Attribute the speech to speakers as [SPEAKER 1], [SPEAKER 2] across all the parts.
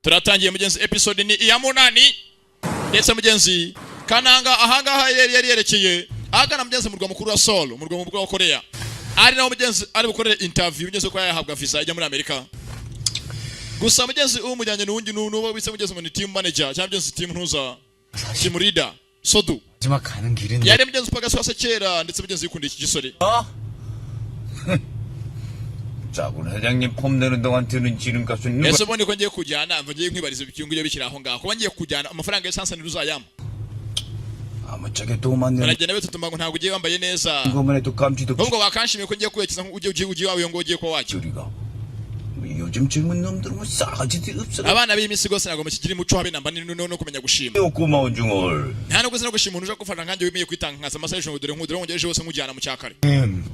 [SPEAKER 1] Turatangiye mugenzi, episode ni iya munani. Ndetse mugenzi Kananga ahangaha yari yerekeye ahagana mugenzi mu murwa mukuru wa Seoul, umurwa mukuru wa Korea, ari naho mugenzi ari bukorere interview mugenzi ko yahabwa visa ijya muri Amerika. Gusa mugenzi umujyanye n'uwundi n'uwo bise mugenzi ngo ni team manager cyangwa mugenzi team ntuza team leader Sodu.
[SPEAKER 2] 마지막 가는 길은
[SPEAKER 1] Yari mugenzi upagasi wase kera, ndetse mugenzi yikundiye iki gisore.
[SPEAKER 2] 어?
[SPEAKER 3] 작은 회장님 폼 내는 동안 드는 지름값은 누가
[SPEAKER 1] Ese ubundi ko ngiye kujyana, mva ngiye nkwibariza ibyo bikiri aho ngaho, kuba ngiye kujyana amafaranga y'essence ntiruzayampa?
[SPEAKER 3] 아무짝에 도움 안 되는
[SPEAKER 1] Baragenda bitutuma ngo ntabwo ugiye wambaye neza.
[SPEAKER 3] 것만 해도 감지도
[SPEAKER 1] Ahubwo wakanshimiye ko ngiye kwerekeza ugiye iwawe ngo ugiye kuba wajya.
[SPEAKER 3] 우리가 뭐 요즘 젊은 놈들은 뭐 싸가지도 없어.
[SPEAKER 1] Abana b'iyi minsi rwose ntabwo mukigira umuco habe namba no kumenya gushima.
[SPEAKER 3] 고마운 중을
[SPEAKER 1] Nta nubwo uzi no gushima umuntu uje gufasha nkanjye wemeye kwitanga nkaza amasaha y'ijoro ngo dore nk'udore nkongereje hose nkujyana mu cyakare.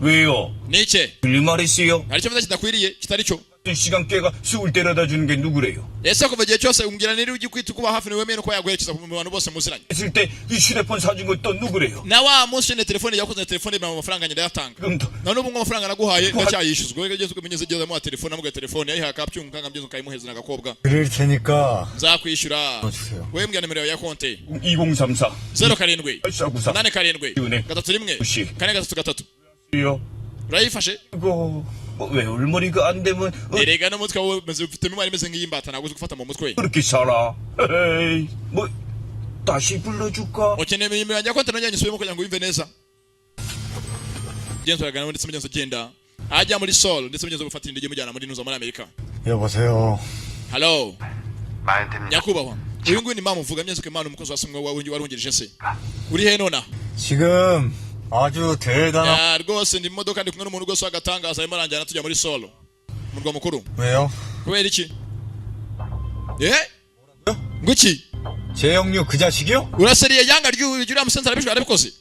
[SPEAKER 3] 왜요?
[SPEAKER 1] Ni iki?
[SPEAKER 3] 틀린 말 있어요?
[SPEAKER 1] Hari icyo mvuze kidakwiriye kitari cyo?
[SPEAKER 3] 시간 깨가 술 데려다 주는 게 누구래요?
[SPEAKER 1] Ese kuva igihe cyose umbwira niba ujya kwita kuba hafi niwe wemeye no kuba yaguherekeza mu bantu bose muziranye?
[SPEAKER 3] 했을 때 이 휴대폰 사준 건 또 누구래요?
[SPEAKER 1] Na wa munsi nyine telefone yakoze telefone mu mafaranga ngenda yatanga.
[SPEAKER 3] 지금도
[SPEAKER 1] Na n'ubu ngo amafaranga naguhaye ndacyayishyuzwa. Wowe ugeze umenyeze igeze amuha telefone, amugaye telefone yayihaye akabyunga kanga mbyunga ukayimuheza n'agakobwa.
[SPEAKER 2] 드릴 테니까
[SPEAKER 1] Nzakwishyura.
[SPEAKER 2] 주세요.
[SPEAKER 1] Wowe mbwira nimero yawe ya konte.
[SPEAKER 3] 2034
[SPEAKER 1] 07
[SPEAKER 3] 8494
[SPEAKER 1] 87
[SPEAKER 3] 은행.
[SPEAKER 1] 31
[SPEAKER 3] 씨.
[SPEAKER 1] 433.
[SPEAKER 3] 요
[SPEAKER 1] Urayifashe?
[SPEAKER 3] 이거 뭐 외울머리가 안 되면 어,
[SPEAKER 1] Erega n'umutwe wawe ufite imibare imeze nk'iy'imbata, ntabwo uzi gufata mu mutwe.
[SPEAKER 3] 그렇게 살아. 에이, 뭐 다시 불러줄까?
[SPEAKER 1] Ukeneye nimero yanjye ya konte nongere nyisubiremo kugira ngo wumve neza. Mugenzi araganira, ndetse mugenzi agenda ajya muri Seoul, ndetse mugenzi gufatira indege imujyana muri nuza muri Amerika.
[SPEAKER 2] 여보세요.
[SPEAKER 1] Hello.
[SPEAKER 4] 말 됩니다.
[SPEAKER 1] Nyakubahwa, uyu nguyu ni mama uvuga myenzi ko Imana umukozi wa se warungirije. Se uri he nona?
[SPEAKER 2] 지금 아주 대단한
[SPEAKER 1] Ya, rwose ndi mu modoka, ndi kumwe n'umuntu rwose w'agatangaza, arimo aranjyana tujya muri Seoul, umurwa mukuru.
[SPEAKER 2] 왜요?
[SPEAKER 1] Kubera iki? Eh, ngo iki?
[SPEAKER 2] 재영류 그 자식이요?
[SPEAKER 1] Uraseriye yanga ry'uriya musenzi arabijwe arabikoze?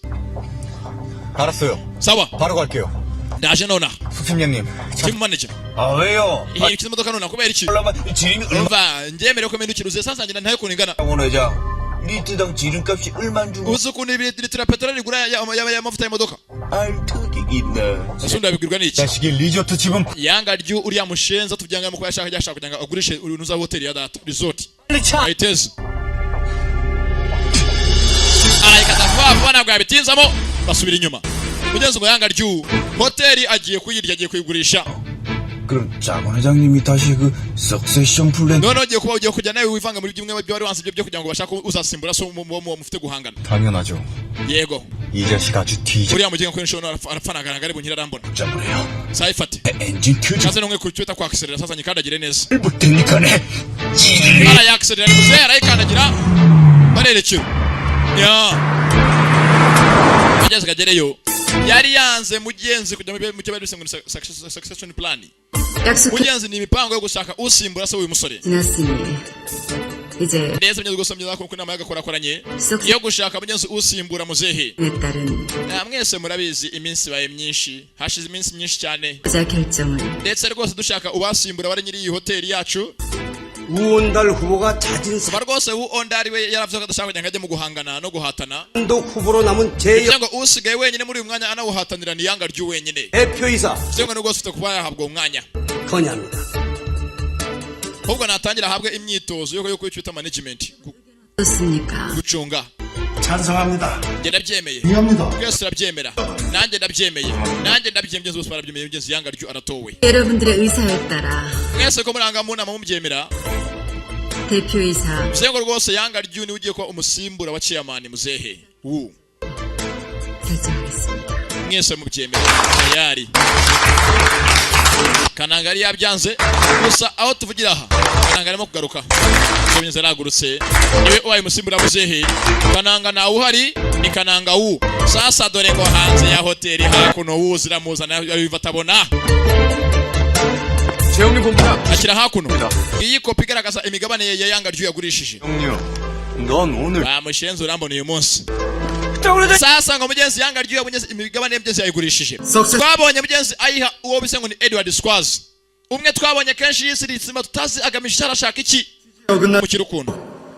[SPEAKER 2] 알았어요.
[SPEAKER 1] Sawa.
[SPEAKER 2] 바로 갈게요.
[SPEAKER 1] Ndaje nonaha.
[SPEAKER 2] 수팀장님.
[SPEAKER 1] Team manager.
[SPEAKER 3] 아, 왜요? 아,
[SPEAKER 1] Ihindukira imodoka nonaha kubera iki?
[SPEAKER 3] 올라만 지름이 얼마
[SPEAKER 1] Umva, njyemerewe ko mpindukira uziye sasa ngira ntayo ukuntu ingana.
[SPEAKER 3] 회장 리트당 지름값이 얼만 주고
[SPEAKER 1] Uzi ukuntu litiro ya peteroli igura y'amavuta y'imodoka?
[SPEAKER 3] 알턱이 있네.
[SPEAKER 1] Ese undi wabibwirwa n'iki?
[SPEAKER 2] 자식이 리조트 집은
[SPEAKER 1] Yanga ryu uriya mushenza tubyanga ko yashaka kugira ngo agurishe urunuza hoteli ya data, resort ayiteze, arayikata vuba vuba, ntabwo yabitinzamo. Basubira inyuma mugenzi ngo yanga ryu hoteli agiye kuyirya, agiye kuyigurisha.
[SPEAKER 3] 그럼 작은 회장님이 다시 그 succession plan
[SPEAKER 1] Noneho ugiye kujya nawe wivanga muri bimwe byo wari wanze byo kugira ngo bashake uzasimbura so mufite guhangana.
[SPEAKER 2] 당연하죠.
[SPEAKER 1] Yego.
[SPEAKER 2] 이 자식 아주 뒤져.
[SPEAKER 1] Uriya mugenga ko nshobora arapfana ari bunkira arambona.
[SPEAKER 3] 잡으래요.
[SPEAKER 1] Sayifate.
[SPEAKER 3] 엔진 켜지
[SPEAKER 1] Sasa numwe ku cyo kwakserera, sasa nyikandagire neza.
[SPEAKER 3] 못되니까네.
[SPEAKER 1] Arayakiserera muzehe, arayikandagira, barerekera ya mugenzi kagereyo. Yari yanze mugenzi kujya mu cyo bari bise ngo ni succession plan.
[SPEAKER 5] 약속해
[SPEAKER 1] Mugenzi, ni imipango yo gushaka usimbura se uyu musore.
[SPEAKER 5] 지났으니 이제
[SPEAKER 1] Neza mugenzi rwose mugeza ku inama y'agakorakoranye
[SPEAKER 5] Success-
[SPEAKER 1] yo gushaka mugenzi usimbura muzehe.
[SPEAKER 5] 에 따른
[SPEAKER 1] Na mwese murabizi, iminsi ibaye myinshi, hashize iminsi myinshi cyane,
[SPEAKER 5] 투자 결정을
[SPEAKER 1] ndetse rwose dushaka ubasimbura bari nyiri iyi hoteli yacu.
[SPEAKER 6] 우온달 후보가 자진
[SPEAKER 1] Kuba rwose undi we yaravuze ko adashaka kugira ngo ajye mu guhangana no guhatana,
[SPEAKER 6] 단독 후보로 남은 제
[SPEAKER 1] kugira ngo usigaye wenyine muri uyu mwanya anawuhatanira ni yanga ry'u wenyine.
[SPEAKER 6] 대표이사
[SPEAKER 1] Bivuze ngo rwose ufite kuba yahabwa uwo mwanya.
[SPEAKER 6] 건의합니다.
[SPEAKER 1] Ahubwo natangira ahabwe imyitozo yo kwita management,
[SPEAKER 5] 어떻습니까?
[SPEAKER 1] gucunga.
[SPEAKER 7] 찬성합니다.
[SPEAKER 1] Njye ndabyemeye.
[SPEAKER 7] 동의합니다.
[SPEAKER 1] Twese turabyemera, nanjye ndabyemeye, nanjye ndabyemeye, bose barabyemeye. Mugenzi yanga ryo aratowe.
[SPEAKER 5] 여러분들의 의사에 따라
[SPEAKER 1] Mwese ko muranga mu nama mubyemera,
[SPEAKER 5] 대표이사
[SPEAKER 1] bivuze ngo rwose yanga ryo niwe ugiye kuba umusimbura wa chairman muzehe wu.
[SPEAKER 5] 결정하겠습니다.
[SPEAKER 1] Mwese mubyemera tayari. Kananga yari yabyanze, gusa aho tuvugira aha Kananga arimo kugaruka. Mugenzi aragurutse, niwe ubaye umusimbura muzehe. Kananga ntawe uhari, ni Kananga wu. Sasa dore ngo hanze ya hoteli hakuno wu ziramuzana yabiva atabona.
[SPEAKER 4] 재영님 본부장.
[SPEAKER 1] Ashyira hakuno iyi kopi igaragaza imigabane ye ya yanga ryo yagurishije.
[SPEAKER 2] 영류, 넌 오늘
[SPEAKER 1] Bamushenze, urambona uyu munsi. Sasa ngo mugenzi yanga ryo yabonye imigabane ye, mugenzi yayigurishije.
[SPEAKER 6] Success.
[SPEAKER 1] Twabonye mugenzi ayiha uwo bise ngo ni Edward Squaz, umwe twabonye kenshi yisiritse tutazi agamije icyo, arashaka iki
[SPEAKER 7] 어긋나
[SPEAKER 1] mu kirukundo.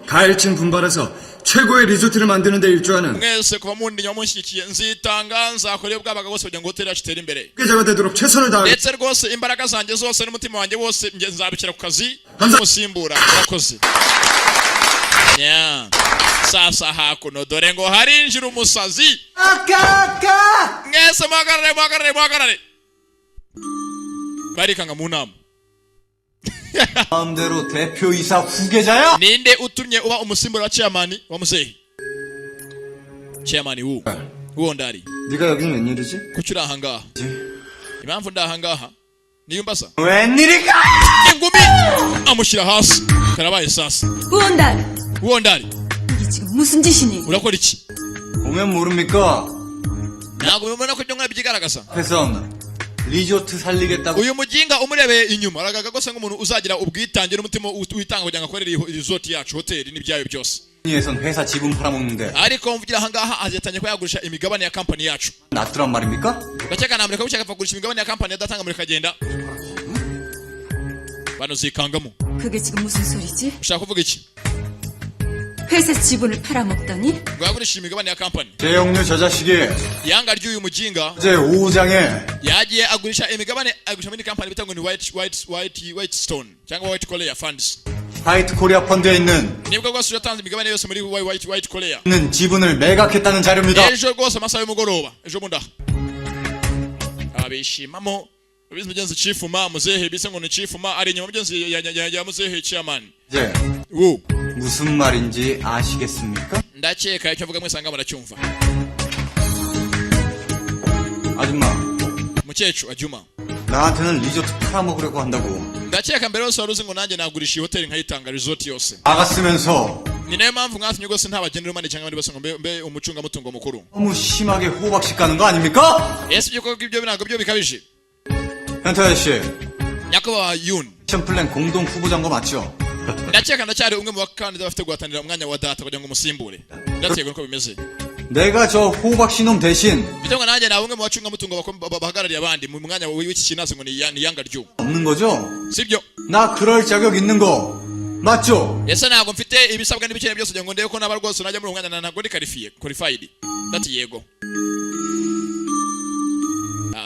[SPEAKER 7] 가일층 분발해서 최고의 리조트를 만드는 데 일조하는
[SPEAKER 1] Mwese kuva mundi inyuma munshyigikiye, nzitanga, nzakora iyo bwabaga bwose kugira ngo hoteli yacu itere imbere.
[SPEAKER 7] 후계자가 되도록 최선을 다하겠습니다.
[SPEAKER 1] Ndetse rwose imbaraga zanjye zose n'umutima wanjye wose nge nzabishyira ku kazi musimbura. Urakoze. Nya sasa hakuno dore ngo harinjira umusazi. Mwese muhagarare, muhagarare, muhagarare! Barikanga mu nama.
[SPEAKER 2] 마음대로 대표이사 후계자야?
[SPEAKER 1] Ninde utumye uba umusimbura wa chairman wa muzehe, chairman wu uwo ndari?
[SPEAKER 2] 네가 여긴 웬일이지?
[SPEAKER 1] Kuki uri ahangaha? Impamvu ndi ahangaha niyo mbaza?
[SPEAKER 2] 웬일이가?
[SPEAKER 1] Ingumi amushyira hasi, karabaye sasa.
[SPEAKER 5] 우원달!
[SPEAKER 1] Uwo ndari.
[SPEAKER 5] 이게 지금 무슨 짓이니?
[SPEAKER 1] Urakora iki?
[SPEAKER 2] 보면 모릅니까?
[SPEAKER 1] Ntabwo mubona ko ibyo nkora byigaragaza?
[SPEAKER 2] 앞에선 리조트 살리겠다고
[SPEAKER 1] Uyu muginga umurebeye inyuma aragaragara rwose nk'umuntu uzagira ubwitange n'umutima witanga kugira ngo akorere iyi resort yacu, hoteli n'ibyayo byose.
[SPEAKER 2] 에선 회사 지분 팔아먹는데
[SPEAKER 1] Ariko mvugira ahangaha azatangiye kuba yagurisha imigabane ya kampani yacu.
[SPEAKER 2] 놔두란 말입니까?
[SPEAKER 1] Ndakeka namureka bushaka kugurisha imigabane ya kampani adatanga, mureka agenda bano zikangamo.
[SPEAKER 5] 그게 지금 무슨 소리지?
[SPEAKER 1] Ushaka kuvuga iki?
[SPEAKER 5] 회사 지분을 팔아먹다니?
[SPEAKER 1] Ngo yagurishije imigabane ya kampani.
[SPEAKER 2] 재영류 저 자식이
[SPEAKER 1] Yanga ry'uyu muginga
[SPEAKER 2] 어제 오후장에
[SPEAKER 1] yagiye agurisha imigabane, agurisha muri kampani bita ngo ni White Stone cyangwa White Korea Funds.
[SPEAKER 2] 화이트 코리아 펀드에 있는
[SPEAKER 1] Nibwo rwose yatanze imigabane yose muri White Korea.
[SPEAKER 2] 있는 지분을 매각했다는 자료입니다.
[SPEAKER 1] Ejo rwose amasaha y'umugoroba, ejo bundi aha abishimamo ubizi mugenzi chief ma muzehe bise ngo ni chief ma ari inyuma mugenzi ya muzehe chairman.
[SPEAKER 2] 이제
[SPEAKER 1] Wo
[SPEAKER 2] 무슨 말인지 아시겠습니까?
[SPEAKER 1] Ndakeka icyo avuga mwese muracyumva.
[SPEAKER 2] 아줌마,
[SPEAKER 1] Mukecuru ajuma.
[SPEAKER 2] 나한테는 리조트 팔아먹으려고 한다고
[SPEAKER 1] Ndakeka mbere yose wari uzi ngo nanjye nagurisha iyi hoteli nkayitanga, resort yose.
[SPEAKER 2] 나갔으면서
[SPEAKER 1] Ni nayo mpamvu mwatumye rwose nta bagenera umane cyangwa abandi bose ngo mbe umucungamutungo mukuru.
[SPEAKER 2] 너무 심하게 호박씨 까는 거 아닙니까?
[SPEAKER 1] Ese ibyo koko ibyo ntabwo byo bikabije?
[SPEAKER 2] 현태 아저씨,
[SPEAKER 1] Nyakubahwa Yun.
[SPEAKER 2] 액션 플랜 공동 후보자인 거 맞죠?
[SPEAKER 1] Ndakeka ndacyari umwe mu bakandida bafite guhatanira umwanya wa data kugira ngo umusimbure, ndakeka uko bimeze.
[SPEAKER 2] 내가 저 호박씨 놈 대신
[SPEAKER 1] Bityo ngo nanjye naba umwe mu bacungamutungo bahagarariye abandi mu mwanya w'iki kinazi ngo ni yanga ryu.
[SPEAKER 2] 없는 거죠?
[SPEAKER 1] Sibyo?
[SPEAKER 2] 나 그럴 자격 있는 거 맞죠?
[SPEAKER 1] Ese ntabwo mfite ibisabwa n'ibikenewe byose kugira ngo ndebe ko naba rwose najya muri uwo mwanya? Ntabwo ndi qualifié, qualified? Ndati yego.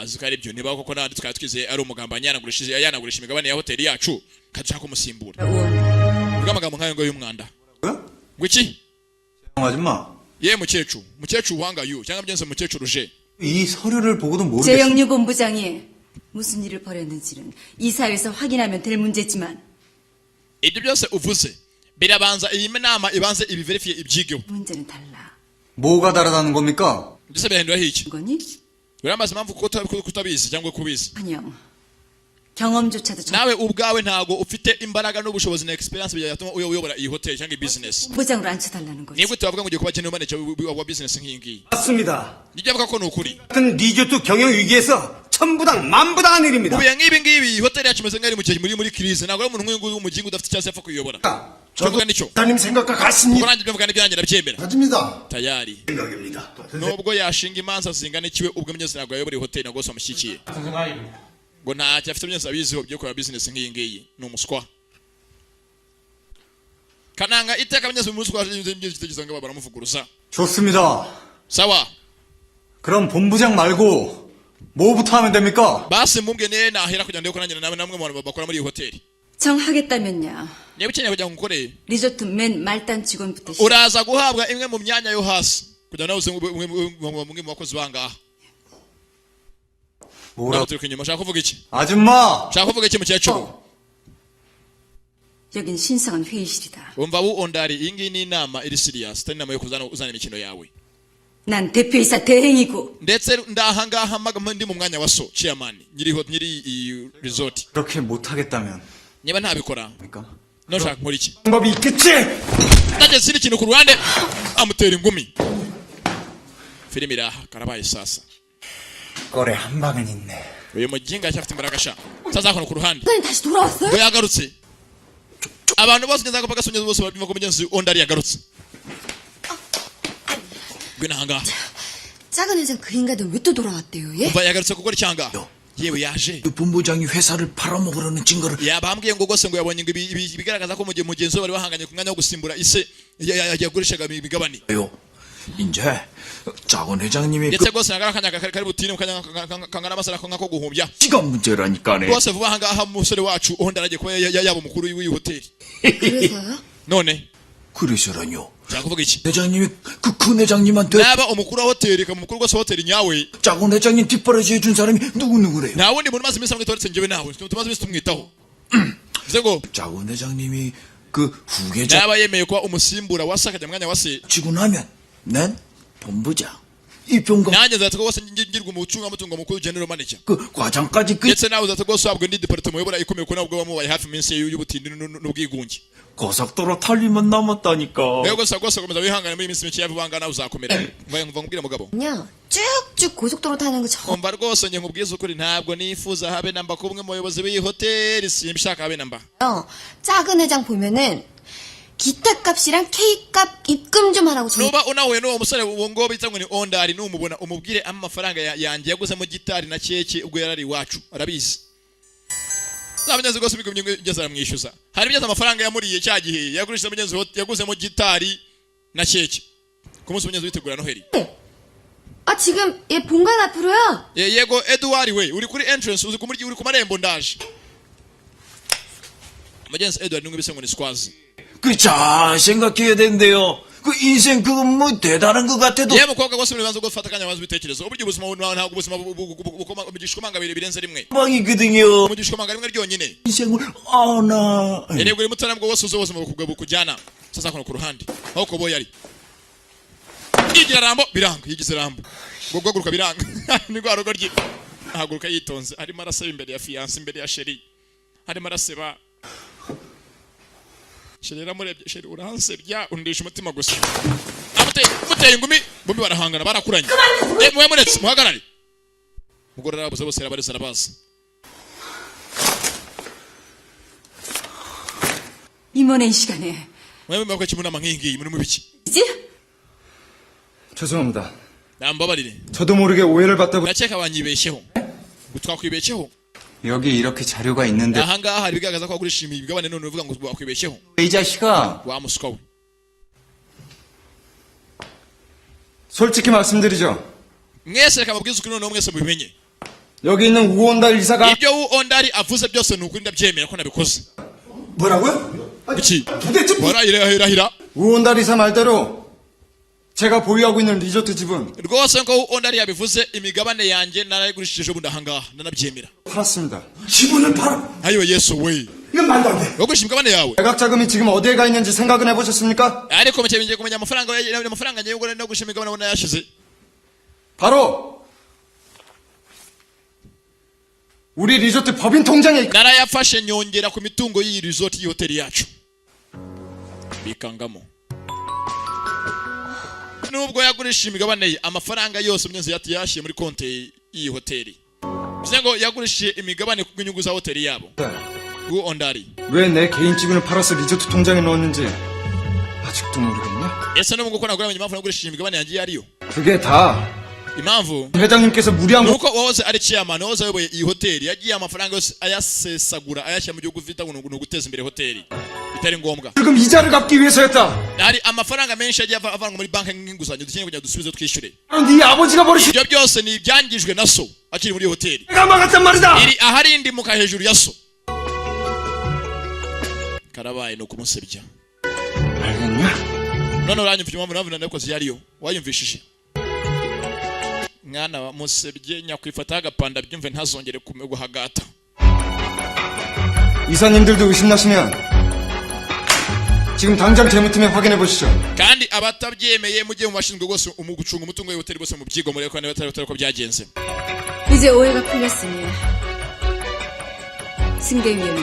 [SPEAKER 1] Azi ko ari byo niba koko n'abandi twari twizeye ari umugambanyi, yanagurishije, yanagurisha imigabane ya hoteli yacu, kadushaka kumusimbura.
[SPEAKER 5] 우원
[SPEAKER 1] Ubwo amagambo nk'ayo ngayo y'umwanda ngo iki?
[SPEAKER 2] 아줌마,
[SPEAKER 1] Ye mukecuru, mukecuru wanga yu cyangwa byenze mukecuru je.
[SPEAKER 2] 이 서류를 보고도 모르겠어.
[SPEAKER 5] 재영류 본부장이 무슨 일을 벌였는지는 이사회에서 확인하면 될 문제지만
[SPEAKER 1] Ibyo byose uvuze birabanza iyi nama ibanze ibiverifiye, ibyigeho.
[SPEAKER 5] 문제는 달라.
[SPEAKER 2] 뭐가 다르다는 겁니까?
[SPEAKER 1] Ndetse birahinduraho iki?
[SPEAKER 5] 거니?
[SPEAKER 1] Urambaza impamvu kuko utabizi cyangwa kubizi?
[SPEAKER 5] 환영 경험조차도 정
[SPEAKER 1] Nawe ubwawe ntago ufite imbaraga n'ubushobozi na experience byatuma uyobora iyi hoteli cyangwa iyi business.
[SPEAKER 5] 본부장으로 앉혀달라는 거지.
[SPEAKER 1] Ni gute wavuga ngo ugiye kuba general manager wa business nk'iyi ngiyi?
[SPEAKER 6] 맞습니다.
[SPEAKER 1] Nibyo avuga ko ni ukuri.
[SPEAKER 6] 같은 리조트 경영 위기에서 천부당 만부당한 일입니다.
[SPEAKER 1] Mu bihe nk'ibi ngibi iyi hoteli yacu imeze nk'aho iri mu gihe muri crise. Ntabwo ari umuntu nk'uyu nguyu w'umugingo udafite icyo apfa kuyiyobora. Cyo mvuga nicyo.
[SPEAKER 7] 사님 생각과
[SPEAKER 1] Kuko
[SPEAKER 7] 같습니다.
[SPEAKER 1] nanjye ibyo mvuga n'ibyanjye ndabyemera.
[SPEAKER 7] 맞습니다.
[SPEAKER 1] Tayari.
[SPEAKER 6] 생각입니다.
[SPEAKER 1] Nubwo yashinga imanza zingana ikiwe ubwo mugenzi ntabwo yayobora iyi hoteli, ntabwo bose bamushyigikiye ngo ntacyo afite mugenzi abiziho byo kureba business nk'iyi ngiyi, ni umuswa kananga iteka mugenzi mu muswa igitekerezo ngo baramuvuguruza.
[SPEAKER 2] 좋습니다.
[SPEAKER 1] Sawa.
[SPEAKER 2] 그럼 본부장 말고 뭐부터 하면 됩니까?
[SPEAKER 1] Basi mumbwe niyo nahera kugira ngo ndebe ko nanjye nawe namwe mu bantu bakora muri iyi hoteli.
[SPEAKER 5] 정하겠다면야
[SPEAKER 1] Niba ukeneye kugira ngo ukore
[SPEAKER 5] 리조트 맨 말단 직원부터 시작.
[SPEAKER 1] uraza guhabwa imwe mu myanya yo hasi kugira ngo nawe uze umwe mu bakozi bangaha.
[SPEAKER 2] 뭐라?
[SPEAKER 1] Turuka inyuma, ushaka kuvuga iki?
[SPEAKER 2] 아줌마!
[SPEAKER 1] Ushaka kuvuga iki, mukecuru?
[SPEAKER 5] 여긴 신성한 회의실이다.
[SPEAKER 1] Umva bu ondari, iyi ngiyi ni inama iri serious, itari inama yo kuzana uzana imikino yawe.
[SPEAKER 5] 난 대표이사 대행이고
[SPEAKER 1] Ndetse ndahangaha ndi mu mwanya wa so chairman nyiri iyi resort.
[SPEAKER 2] 그렇게 못하겠다면
[SPEAKER 1] Niba ntabikora
[SPEAKER 2] 그러니까
[SPEAKER 1] nushaka nkora iki?
[SPEAKER 7] 방법이 있겠지?
[SPEAKER 1] Ndageze ikindi kintu ku ruhande amutera ingumi. Filime iraha, karabaye sasa.
[SPEAKER 2] 거래 한 방은 있네.
[SPEAKER 1] Uyu muginga aracyafite imbaraga sha. Sasa hakuno ku ruhande
[SPEAKER 5] 사장님 다시 돌아왔어요?
[SPEAKER 1] ngo yagarutse. Abantu bose ngeze bagasonye bose babyumva ko mugenzi ondari yagarutse. Ngwino ahangaha.
[SPEAKER 8] 작은 회장 그 인간들 왜 또 돌아왔대요, 예?
[SPEAKER 1] Umva, yagarutse gukora icyangaha. Yewe, yaje.
[SPEAKER 3] 본부장이 회사를 팔아먹으려는 증거를
[SPEAKER 1] Yabambwiye ngo rwose ngo yabonye ngo ibigaragaza ko mu gihe mugenzi we bari bahanganye ku mwanya wo gusimbura ise yagurishaga imigabane.
[SPEAKER 3] 요. 이제 작은 회장님이
[SPEAKER 1] Ndetse
[SPEAKER 3] 그
[SPEAKER 1] rwose nagara akanya kari butine mu kanya kangana amasaha nk'ako guhumbya.
[SPEAKER 3] 시간 문제라니까네.
[SPEAKER 1] Rwose vuba ahangaha umusore wacu undi aragiye kuba yaba umukuru w'iyi hoteli.
[SPEAKER 8] 그래서요?
[SPEAKER 1] None
[SPEAKER 3] 그래서라뇨.
[SPEAKER 1] nshaka kuvuga iki?
[SPEAKER 3] 회장님이 그 큰 회장님한테
[SPEAKER 1] Naba umukuru wa hoteli, ikaba umukuru rwose wa hoteli nyawe.
[SPEAKER 3] 작은 회장님 뒷바라지 해준 사람이 누구누구래요.
[SPEAKER 1] Nta wundi muntu umaze iminsi amwitaho uretse njyewe nawe. Tumaze iminsi tumwitaho, bivuze ngo
[SPEAKER 3] 작은 회장님이 그 후계자
[SPEAKER 1] naba yemeye kuba umusimbura wa se, akajya mu mwanya wa se,
[SPEAKER 3] 치고 나면 난 본부장 이병관
[SPEAKER 1] nanjye nzahita rwose ngirwa umucungamutungo mukuru, general manager,
[SPEAKER 3] 그 과장까지 그
[SPEAKER 1] ndetse nawe uzahita rwose uhabwa indi department uyobora ikomeye, kuko nabwo wamubaye hafi mu minsi y'ubutindi n'ubwigunge.
[SPEAKER 3] 고속도로 탈 일만 남았다니까.
[SPEAKER 1] Rero rwose rwose komeza wihangane, muri iyi minsi mike ya vuba ngaha nawe uzakomera. Mva mva nkubwire mugabo.
[SPEAKER 8] 그냥 쭉쭉 고속도로 타는 거 저.
[SPEAKER 1] Umva rwose, njye nkubwize ukuri, ntabwo nifuza habe namba kuba umwe mu bayobozi b'iyi hoteli, simbishaka habe namba.
[SPEAKER 8] 작은 회장 보면은 기타 값이랑 케이크 값 입금 좀 하라고 전.
[SPEAKER 1] Nuba unahuye n'uwo musore uwo ngo bita ngo ni Ondari, numubona umubwire amafaranga yanjye yaguzemo gitari na keke ubwo yarari iwacu, arabizi. Za mugenzi rwose ubwo ngeze aramwishyuza, hari ibyo amafaranga yamuriye cya gihe yagurishije mugenzi we, yaguzemo gitari na keke ku munsi mugenzi witegura Noheli.
[SPEAKER 8] 아, 지금 얘 본관 앞으로요.
[SPEAKER 1] Yego Edouard we, uri kuri entrance, uzi kumuryi, uri ku marembo, ndaje. Mugenzi Edouard nimwe bise ngo ni Squazi.
[SPEAKER 3] 그 잘 생각해야 된대요. 그 인생 그건 뭐 대단한 것 같아도
[SPEAKER 1] Yewe mukobwa, rwose muri banza gufata akanya banza ibitekerezo. Uburyo ubuzima ntabwo ubuzima umugisha ukomanga abiri birenze rimwe.
[SPEAKER 3] 방이거든요.
[SPEAKER 1] Umugisha ukomanga rimwe ryonyine.
[SPEAKER 3] 인생을 아나.
[SPEAKER 1] Erega uri muto, nabwo wose uzi ubuzima bukujyana. Sasa kuno ku ruhande aho koboyi ari yigira Rambo biranga, yigize Rambo ngo guhaguruka biranga, ni rwa rugo rye. Ahaguruka yitonze, arimo araseba imbere ya fiancé, imbere ya chérie arimo araseba. Chérie yaramurebye: "Chérie, uransebya, undisha umutima gusa." Amuteye ingumi, bombi barahangana, barakuranye. Mube muretse muhagarare. Umugore arababuza bose, arabareza, arabaza.
[SPEAKER 5] 임원회 이 시간에
[SPEAKER 1] Mwe mwe mu nama nk'iyi ngiyi muri mu biki?
[SPEAKER 5] 이지?
[SPEAKER 7] 죄송합니다.
[SPEAKER 1] Nambabarire.
[SPEAKER 7] 저도 모르게 오해를 받다 보니
[SPEAKER 1] Ndakeka banyibeshyeho, ngo twakwibeshyeho.
[SPEAKER 9] 여기 이렇게 자료가 있는데
[SPEAKER 1] Ahangaha hari ibigaragaza ko wagurisha imigabane, none uvuga ngo wakwibeshyeho?
[SPEAKER 9] 이 자식아.
[SPEAKER 1] Wa muswa we.
[SPEAKER 7] 솔직히 말씀드리죠.
[SPEAKER 1] Mwese reka mabwize ukuri, noneho mwese mubimenye.
[SPEAKER 7] 여기 있는 우온달 이사가
[SPEAKER 1] Ibyo Ondari avuze byose ni ukuri, ndabyemera ko nabikoze.
[SPEAKER 2] 뭐라고요?
[SPEAKER 1] Iki?
[SPEAKER 2] 도대체
[SPEAKER 1] Warahirahira.
[SPEAKER 7] 우온달 이사 말대로 제가 보유하고 있는 리조트 집은
[SPEAKER 1] Rwose nko Ondari yabivuze, imigabane yanjye narayigurishije ubundi ahangaha, ndanabyemera.
[SPEAKER 7] 팔았습니다.
[SPEAKER 2] 지분을 팔아.
[SPEAKER 1] Ayiwe Yesu we!
[SPEAKER 2] 이건 말도 안 돼.
[SPEAKER 1] Wagurisha imigabane yawe?
[SPEAKER 7] 매각 자금이 지금 어디에 가 있는지 생각은 해보셨습니까?
[SPEAKER 1] Ariko muke ngiye kumenya amafaranga ngiye gukora no gurisha imigabane ubona yashize.
[SPEAKER 7] 바로 우리 리조트 법인 통장에
[SPEAKER 1] Narayafashe nyongera ku mitungo y'iyi resort, y'iyi hoteli yacu, bikangamo. Nubwo yagurishije imigabane ye, amafaranga yose mugenzi yashyiriye muri konti y'iyi hoteli, bivuze ngo yagurishije imigabane kubw'inyungu za hoteli yabo gu Ondari.
[SPEAKER 7] 왜 내 개인 지분을 팔아서 리조트 통장에 넣었는지 아직도 모르겠냐?
[SPEAKER 1] Ese n'ubu nguko ntabwo uramenya impamvu nagurishije imigabane yanjye iyo ariyo?
[SPEAKER 7] 그게 다
[SPEAKER 1] Impamvu
[SPEAKER 7] 회장님께서 무리한
[SPEAKER 1] ni uko uwahoze ari chairman, wahoze ayoboye iyi hoteli, yagiye amafaranga yose ayasesagura, ayashyira mu gihugu bita ngo ni uguteza imbere hoteli bitari ngombwa.
[SPEAKER 7] 지금 이자를 갚기 위해서였다.
[SPEAKER 1] Hari amafaranga menshi yagiye avanwa muri banki nk'inguzanyo dukeneye kugira ngo dusubize twishyure.
[SPEAKER 7] 네 아버지가 버리신
[SPEAKER 1] Ibyo byose ni ibyangijwe na so akiri muri iyo hoteli.
[SPEAKER 6] 내가 막았단 말이다.
[SPEAKER 1] Iri ahari indimuka hejuru ya so. Karabaye, ni ukumusebya.
[SPEAKER 7] 알겠냐?
[SPEAKER 1] None uranyumva impamvu navuze nabikoze iyo ariyo? Wayumvishije mwana wa musebye nyakwifataho agapanda, byumve, ntazongere guhagata.
[SPEAKER 7] 이사님들도 의심나시면 지금 당장 재무팀에 확인해 보시죠.
[SPEAKER 1] Kandi abatabyemeye mujye mu bashinzwe rwose mu gucunga umutungo w'ihoteli bose mu byigwa, murebe ko niba atari ko byagenze.
[SPEAKER 5] 이제 오해가 풀렸으니 승계위에는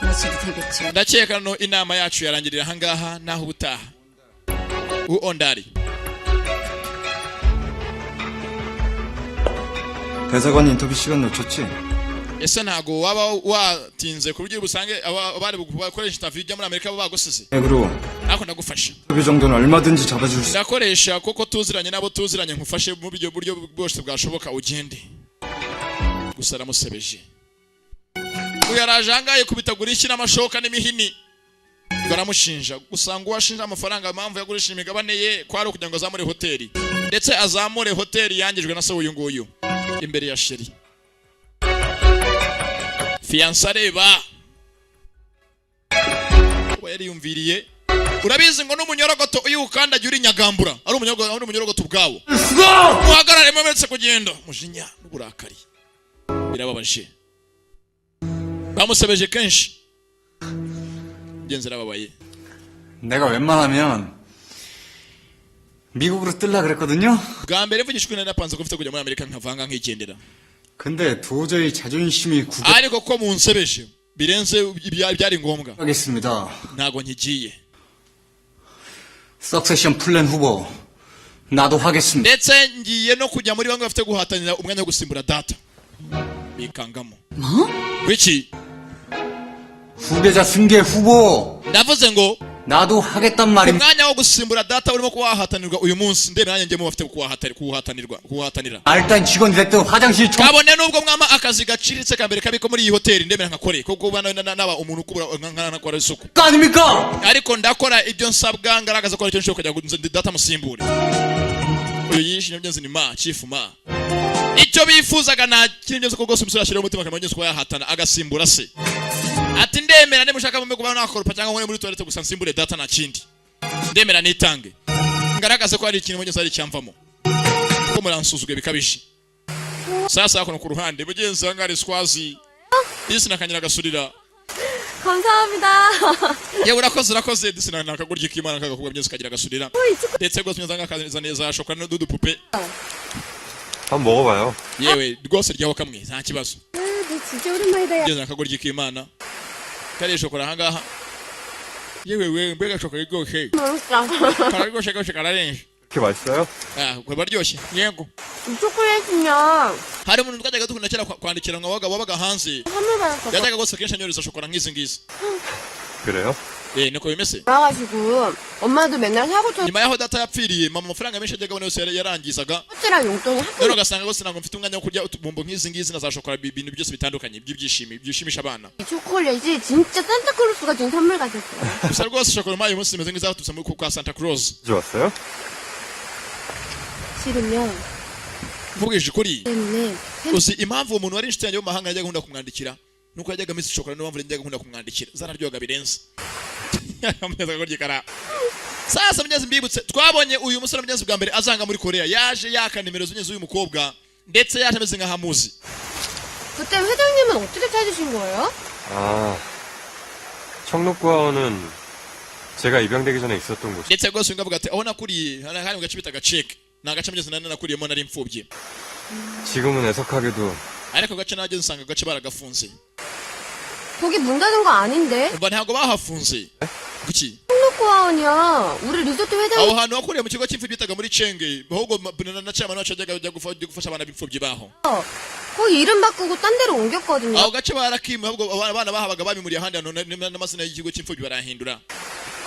[SPEAKER 5] 마쳐도 되겠죠.
[SPEAKER 1] Ndakeka no inama yacu yarangirira ahangaha, naho ubutaha u Ondari.
[SPEAKER 7] 대사관 인터뷰 시간 놓쳤지?
[SPEAKER 1] Ese ntago waba watinze ku buryo busange abari bakoresha interview ijya muri Amerika baba bagusize?
[SPEAKER 7] 그리고
[SPEAKER 1] Ariko ndagufasha.
[SPEAKER 7] 인터뷰 정도는 얼마든지 잡아줄 수
[SPEAKER 1] Ndakoresha kuko tuziranye n'abo tuziranye, nkufashe mu buryo bwose bwashoboka ugende. Gusa aramusebeje. Uyu yaraje ahangaha yikubitagura ishyi n'amashoka n'imihini, baramushinja gusa ngo uwashinja amafaranga, impamvu yagurishije imigabane ye kwari ukugira ngo azamure hoteli, ndetse azamure hoteli yangijwe na se. Uyu nguyu imbere ya chéri fiancé areba kuba yari yumviriye. Urabizi ngo n'umunyorogoto iyo ukandagiye urinyagambura, ari umunyorogoto ubwawo. Muhagarare, mwemeretse kugenda. Mujinya n'uburakari, birababaje, bamusebeje kenshi, mugenzi arababaye.
[SPEAKER 9] 내가 웬만하면 미국으로 뜰라 그랬거든요.
[SPEAKER 1] Bwa mbere mvugishijwe nari napanze ko mfite kujya muri Amerika nkavanga nkigendera.
[SPEAKER 9] 근데 도저히 자존심이
[SPEAKER 1] Ariko ko munsebeje birenze ibyari ngombwa,
[SPEAKER 9] 구하겠습니다.
[SPEAKER 1] ntago nkigiye.
[SPEAKER 9] Succession plan 후보 나도 하겠습니다.
[SPEAKER 1] Ndetse ngiye no kujya muri bamwe bafite guhatanira umwanya wo gusimbura data. Bikangamo wiki.
[SPEAKER 9] 후계자 승계 후보
[SPEAKER 1] Ndavuze ngo
[SPEAKER 9] 나도 하겠단 말입니다.
[SPEAKER 1] umwanya wo gusimbura data urimo kuba wahatanirwa uyu munsi, ndebe nanjye njye mu bafite kuwuhatanirwa, kuwuhatanira.
[SPEAKER 9] 일단 직원이 됐든 화장실 청
[SPEAKER 1] Kabone nubwo mwama akazi gaciriritse ka mbere kabiko muri iyi hoteli, ndemera nkakore, kuko kuba naba umuntu ukubura nkanakora isuku
[SPEAKER 9] 거 아닙니까?
[SPEAKER 1] Ariko ndakora ibyo nsabwa, ngaragaza ko aricyo nshobora kugira ngo data musimbure. Uyu yishimye byenze ni ma chief ma icyo bifuzaga, nta kindi byose, ko rwose umusore ashyiraho umutima akamenya byose kuba yahatana agasimbura se. Ati ndemera nimushaka mume kuba nakoropa cyangwa nkore muri toilette, gusa nsimbure data, nta kindi. Ndemera nitange, ngaragaze ko hari ikintu mugenzi hari icyamvamo, kuko muransuzuguye bikabije. Sasa hakuno ku ruhande, mugenzi wange ari swazi disi nakanyira gasurira.
[SPEAKER 8] 감사합니다.
[SPEAKER 1] Yewe, urakoze, urakoze disi. Nakagurya k'Imana kagakobwa byose kagira gasurira, ndetse rwose mugenzi wange akazaniye za shokora n'udupupe.
[SPEAKER 4] 한번 먹어봐요.
[SPEAKER 1] Yewe, rwose ryaho kamwe, nta kibazo.
[SPEAKER 8] 너 진짜 오랜만이다. 야.
[SPEAKER 1] Mugenzi, nakagurya k'Imana kariya shokora ahangaha. Yewe we, mbega shokora iryoshye!
[SPEAKER 8] 맛있다.
[SPEAKER 1] Kararyoshye rwose, kararenze.
[SPEAKER 4] 이렇게 맛있어요?
[SPEAKER 1] Ah, baryoshye, yego.
[SPEAKER 8] 이 초콜릿은요.
[SPEAKER 1] Hari umuntu twajyaga dukunda kera kwandikira ngo wabaga hanze.
[SPEAKER 8] 선물 받았어.
[SPEAKER 1] Yajyaga rwose kenshi anyohereza shokora nk'izi ngizi.
[SPEAKER 4] 그래요?
[SPEAKER 1] Eh, niko bimeze.
[SPEAKER 8] 와가지고 엄마도 맨날 사고
[SPEAKER 1] Nyuma y'aho data yapfiriye, mama amafaranga menshi yajyaga abona yose yarangizaga.
[SPEAKER 8] 첫째랑 용돈이
[SPEAKER 1] Rero
[SPEAKER 8] 하필
[SPEAKER 1] ugasanga rwose ntabwo mfite umwanya wo kurya utubombo nk'izi ngizi na za shokora, ibintu byose bitandukanye by'ibyishimo byishimisha abana.
[SPEAKER 8] 이 초콜릿이 진짜 산타클로스가 준 선물 같았어요.
[SPEAKER 1] Gusa rwose shokora uyu munsi imeze nk'izaturutse muri kwa Santa Claus.
[SPEAKER 4] 좋았어요?
[SPEAKER 8] 실은요
[SPEAKER 1] Mvugishije ukuri,
[SPEAKER 8] 때문에
[SPEAKER 1] uzi impamvu uwo muntu wari inshuti yanjye yo mu mahanga yajyaga akunda kumwandikira? Nuko yajyaga amisa shokora, niyo mpamvu yajyaga akunda kumwandikira, zararyoga birenze. Ameza kurya ikara. Sasa mugenzi, mbibutse, twabonye uyu musore mugenzi bwa mbere azanga muri Korea, yaje yaka nimero z'uyu z'uyu mukobwa, ndetse yaje ameze nk'ahamuzi.
[SPEAKER 8] 그때 회장님은 어떻게 찾으신 거예요?
[SPEAKER 4] 아, 청록구하원은 제가 입양되기 전에 있었던 곳이.
[SPEAKER 1] Ndetse rwose uyu avuga ati aho nakuriye hari mu gace bita Gaceke, ni agace mugenzi nari nakuriyemo, nari imfubyi.
[SPEAKER 4] 지금은 애석하게도
[SPEAKER 1] Ariko agace nageze nsanga agace baragafunze.
[SPEAKER 8] 거기 문 닫은 거 아닌데.
[SPEAKER 1] Umva, ntabwo bahafunze kuki?
[SPEAKER 8] 청록고아원이야. 우리 리조트
[SPEAKER 1] Aho
[SPEAKER 8] 회장님
[SPEAKER 1] hantu wakuriye mu kigo cy'imfubyi bitaga muri Cenge, ahubwo na chairman wacu yajyaga ajya gufasha abana b'imfubyi baho.
[SPEAKER 8] 거기 이름 바꾸고 딴 데로 옮겼거든요.
[SPEAKER 1] Aho gace barakimwe, ahubwo abana bahabaga babimuriye ahandi hantu, n'amazina y'ikigo cy'imfubyi barahindura.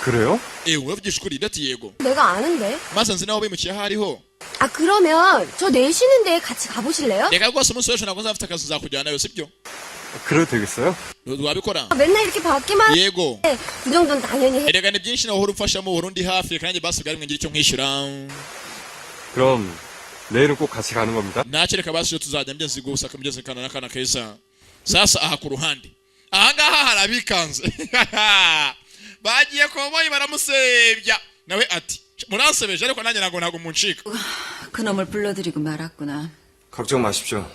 [SPEAKER 4] 그래요?
[SPEAKER 1] Ewe, uravugisha ukuri? Ndati yego.
[SPEAKER 8] 내가 아는데.
[SPEAKER 1] Maze nzi n'aho bimukiye aho ariho.
[SPEAKER 8] 아 그러면 저 내일 쉬는데 같이 가보실래요?
[SPEAKER 1] Reka rwose umunsi w'ejo ntabwo nzaba mfite akazi, nzakujyanayo, sibyo?
[SPEAKER 4] 그래도 되겠어요?
[SPEAKER 1] Wabikora?
[SPEAKER 8] 맨날 이렇게 받기만
[SPEAKER 1] Yego.
[SPEAKER 8] 해. 그 정도는 당연히 해.
[SPEAKER 1] Erega ni byinshi nawe uhora umfashamo, uhora undi hafi, reka nanjye basi bwari ngira icyo nkwishyura.
[SPEAKER 4] 그럼 내일은 꼭 같이 가는 겁니다.
[SPEAKER 1] Ntacyo, reka basi tuzajya mugezi gusa mugezi kana n'akana keza. Sasa aha ku ruhande ahangaha hari abikanze bagiye koboyi baramusebya, nawe ati muransebeje ariko nanjye ntabwo muncika.
[SPEAKER 5] 그놈을 불러들이고 말았구나.
[SPEAKER 7] 걱정 마십시오.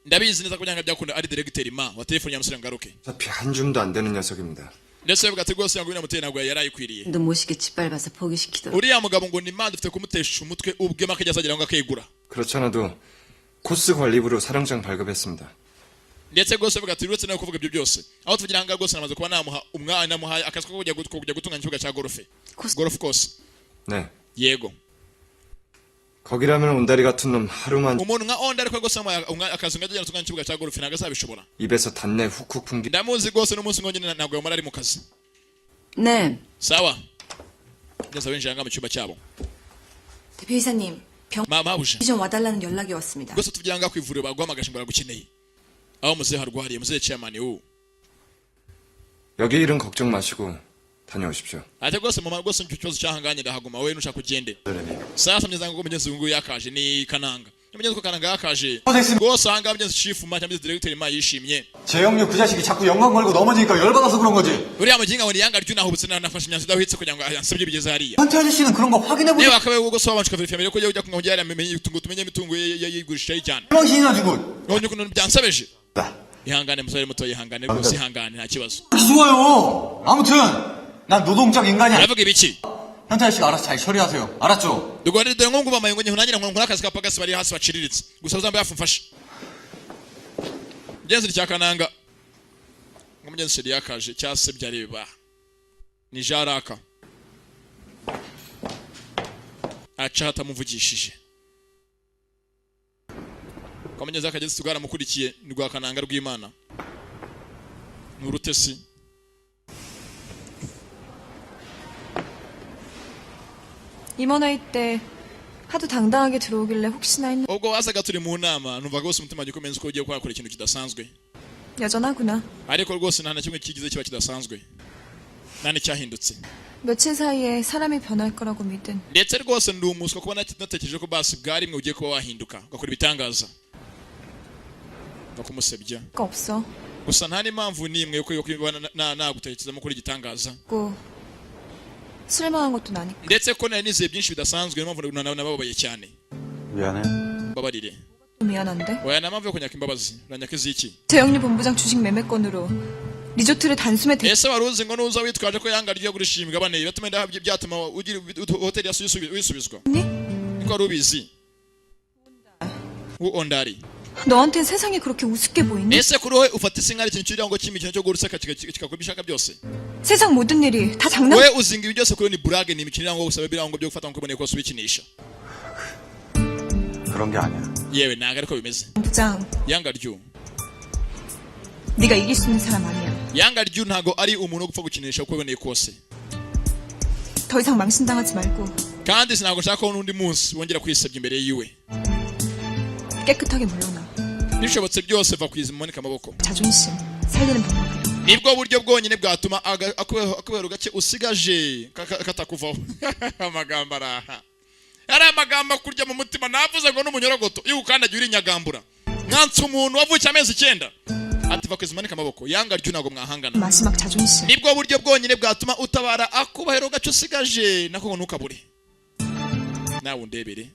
[SPEAKER 1] Ndabizi neza ko byanga byakunda ari diregiteri ma wa telefoni ya musore ngaruke.
[SPEAKER 7] 어차피 한 줌도 안 되는 녀석입니다.
[SPEAKER 1] Ndetse bavuga ati rwose ngo binamuteye ntabwo yari ayikwiriye.
[SPEAKER 5] 너 모시게 짓밟아서 포기시키도록.
[SPEAKER 1] Uriya mugabo ngo ni imana, dufite kumutesha umutwe ubwe makajya azagera ngo akegura.
[SPEAKER 7] 그렇잖아도 코스 관리부로 사령장 발급했습니다.
[SPEAKER 1] Ndetse rwose bavuga ati uretse no kuvuga ibyo byose aho tuvugira ahangaha, rwose namaze kuba namuha umwanya, namuhaye akazi ko kujya gutunganya ikibuga cya golf. Golf course.
[SPEAKER 7] 네.
[SPEAKER 1] Yego.
[SPEAKER 7] 거기라면 온다리 같은 놈 하루만
[SPEAKER 1] Umuntu nka Onda ariko rwose namuhaye akazi ngo ajye gutunganya ikibuga cya golf, ntabwo azabishobora.
[SPEAKER 7] 입에서 단내 훅훅 풍기
[SPEAKER 1] Ndamuzi rwose, n'umunsi ngonyine ntabwo yamara ari mu kazi.
[SPEAKER 5] 네.
[SPEAKER 1] Sawa, ngeze binjira ngaha mu cyumba cyabo.
[SPEAKER 10] 대표이사님,
[SPEAKER 1] Mabuja.
[SPEAKER 10] 병 좀 와달라는 연락이 왔습니다.
[SPEAKER 1] Rwose tuvugira ngaha ku ivuriro baguhamagaje ngo baragukeneye. Aho muzehe arwariye, muzehe chairman wu.
[SPEAKER 4] 여기 일은 걱정 마시고 다녀오십시오.
[SPEAKER 1] Ati rwose mama, rwose icyo kibazo cyahanganye ndahaguma, wowe nushaka ugende. Sasa mugeze ngo mugenzi nguyu yakaje ni Kananga, mugenzi ko Kananga yakaje rwose ahangaha, mugenzi chief ma cyangwa directeur ma yishimye.
[SPEAKER 2] 재영류 그 자식이 자꾸 영광 걸고 넘어지니까 열받아서 그런 거지.
[SPEAKER 1] Uriya muginga ngo ni yanga ryunahubutse, nafashe imyanzuro idahwitse kugira ngo ansebye bigeze hariya.
[SPEAKER 2] 현태 아저씨는 그런 거 확인해보지
[SPEAKER 1] Niba akabaye ubwo se wabanje ukaverifiya mbere ko ujya ngo ujye hariya ngo tumenye imitungo ye yigurisha yijyana.
[SPEAKER 2] 망신이나 주고.
[SPEAKER 1] None ukuntu byansebeje. Ihangane musore muto, ihangane rwose, ihangane, nta kibazo.
[SPEAKER 2] 좋아요. 아무튼 난 노동적 인간이 아니야.
[SPEAKER 1] Aravuga ibiki?
[SPEAKER 2] 현태 아저씨가 알아서 잘 처리하세요. 알았죠?
[SPEAKER 1] Dore dore nko ngubamaye ngo nanjye ngo nkore akazi ka pagasi bari hasi baciriritse gusa, uzambe hafi mfashe mugenzi rya Kananga. Ngo mugenzi sheri yakaje cyase byareba ni jaraka aca atamuvugishije ko mugenzi akageze twaramukurikiye ni rwa Kananga rw'Imana ni urutesi.
[SPEAKER 10] 임원회의 때 하도 당당하게 들어오길래 혹시나 했는데
[SPEAKER 1] Ubwo wazaga turi mu nama, numvaga rwose umutima wanjye ukomeza uko ugiye kuhakora ikintu kidasanzwe.
[SPEAKER 10] 여전하구나.
[SPEAKER 1] Ariko rwose nta na kimwe kigize kiba kidasanzwe, nta n'icyahindutse.
[SPEAKER 10] 며칠 사이에 사람이 변할 거라고 믿은
[SPEAKER 1] Ndetse rwose ndi umuswa kuba natekereje ko basi bwa rimwe ugiye kuba wahinduka ugakora ibitangaza no kumusebya.
[SPEAKER 10] 거 없어.
[SPEAKER 1] Gusa nta n'impamvu n'imwe yo kuba nagutekerezamo kuri igitangaza.
[SPEAKER 10] 고 쓸만한 것도 나니까.
[SPEAKER 1] Ndetse ko nari nizeye byinshi bidasanzwe, niyo mpamvu nabababaye cyane.
[SPEAKER 2] 미안해.
[SPEAKER 1] Mbabarire.
[SPEAKER 10] 미안한데.
[SPEAKER 1] Oya, nta mpamvu yo kunyaka imbabazi, uranyaka iziki?
[SPEAKER 10] 재영리 본부장 주식 매매건으로 리조트를 단숨에 대
[SPEAKER 1] Ese wari uzi ngo nuza witwaje ko yanga ryo gurisha imigabane byatuma byatuma ugira hoteli yasi wisubizwa?
[SPEAKER 10] 니?
[SPEAKER 1] Niko wari ubizi u ondari?
[SPEAKER 10] 너한텐 세상이 그렇게 우습게 보이니?
[SPEAKER 1] Ese kuri wowe ufata isi nk'ari ikintu kiriho ngo cy'imikino cyo guruseka kikakora ibyo ushaka byose?
[SPEAKER 10] 세상 모든 일이 다 장난
[SPEAKER 1] Wowe uzinga ibi byose kuri wowe ni burage, ni imikino irangwa gusa birango byo gufata ngo uboneye kose ubikinisha.
[SPEAKER 2] 그런 게 아니야.
[SPEAKER 1] Yewe, ntabwo ariko bimeze.
[SPEAKER 10] 부장
[SPEAKER 1] Yanga ryu.
[SPEAKER 10] 네가 이길 수 있는 사람 아니야.
[SPEAKER 1] Yanga ryu ntabwo ari umuntu wo gupfa gukinisha uko uboneye kose.
[SPEAKER 10] 더 이상 망신당하지 말고
[SPEAKER 1] Kandi sinabwo nshaka ko n'undi munsi wongera kwisebya imbere yiwe.
[SPEAKER 10] 깨끗하게 물러나.
[SPEAKER 1] Bishobotse byose va ku izima, umanike amaboko.
[SPEAKER 10] 자존심 살리는 방법이야.
[SPEAKER 1] Nibwo buryo bwonyine bwatuma akubero gake usigaje katakuvaho. Amagambo araha ari amagambo akurya mu mutima, navuze ngo n'umunyorogoto iyo ukandagiye urinyagambura mwansi umuntu wavukiye amezi 9. Ati va ku izima, umanike amaboko, yanga ryo ntabwo mwahangana.
[SPEAKER 10] 마지막 자존심.
[SPEAKER 1] Nibwo buryo bwonyine bwatuma utabara akubahero gace usigaje, nako ngo ntukabure nawe undebere.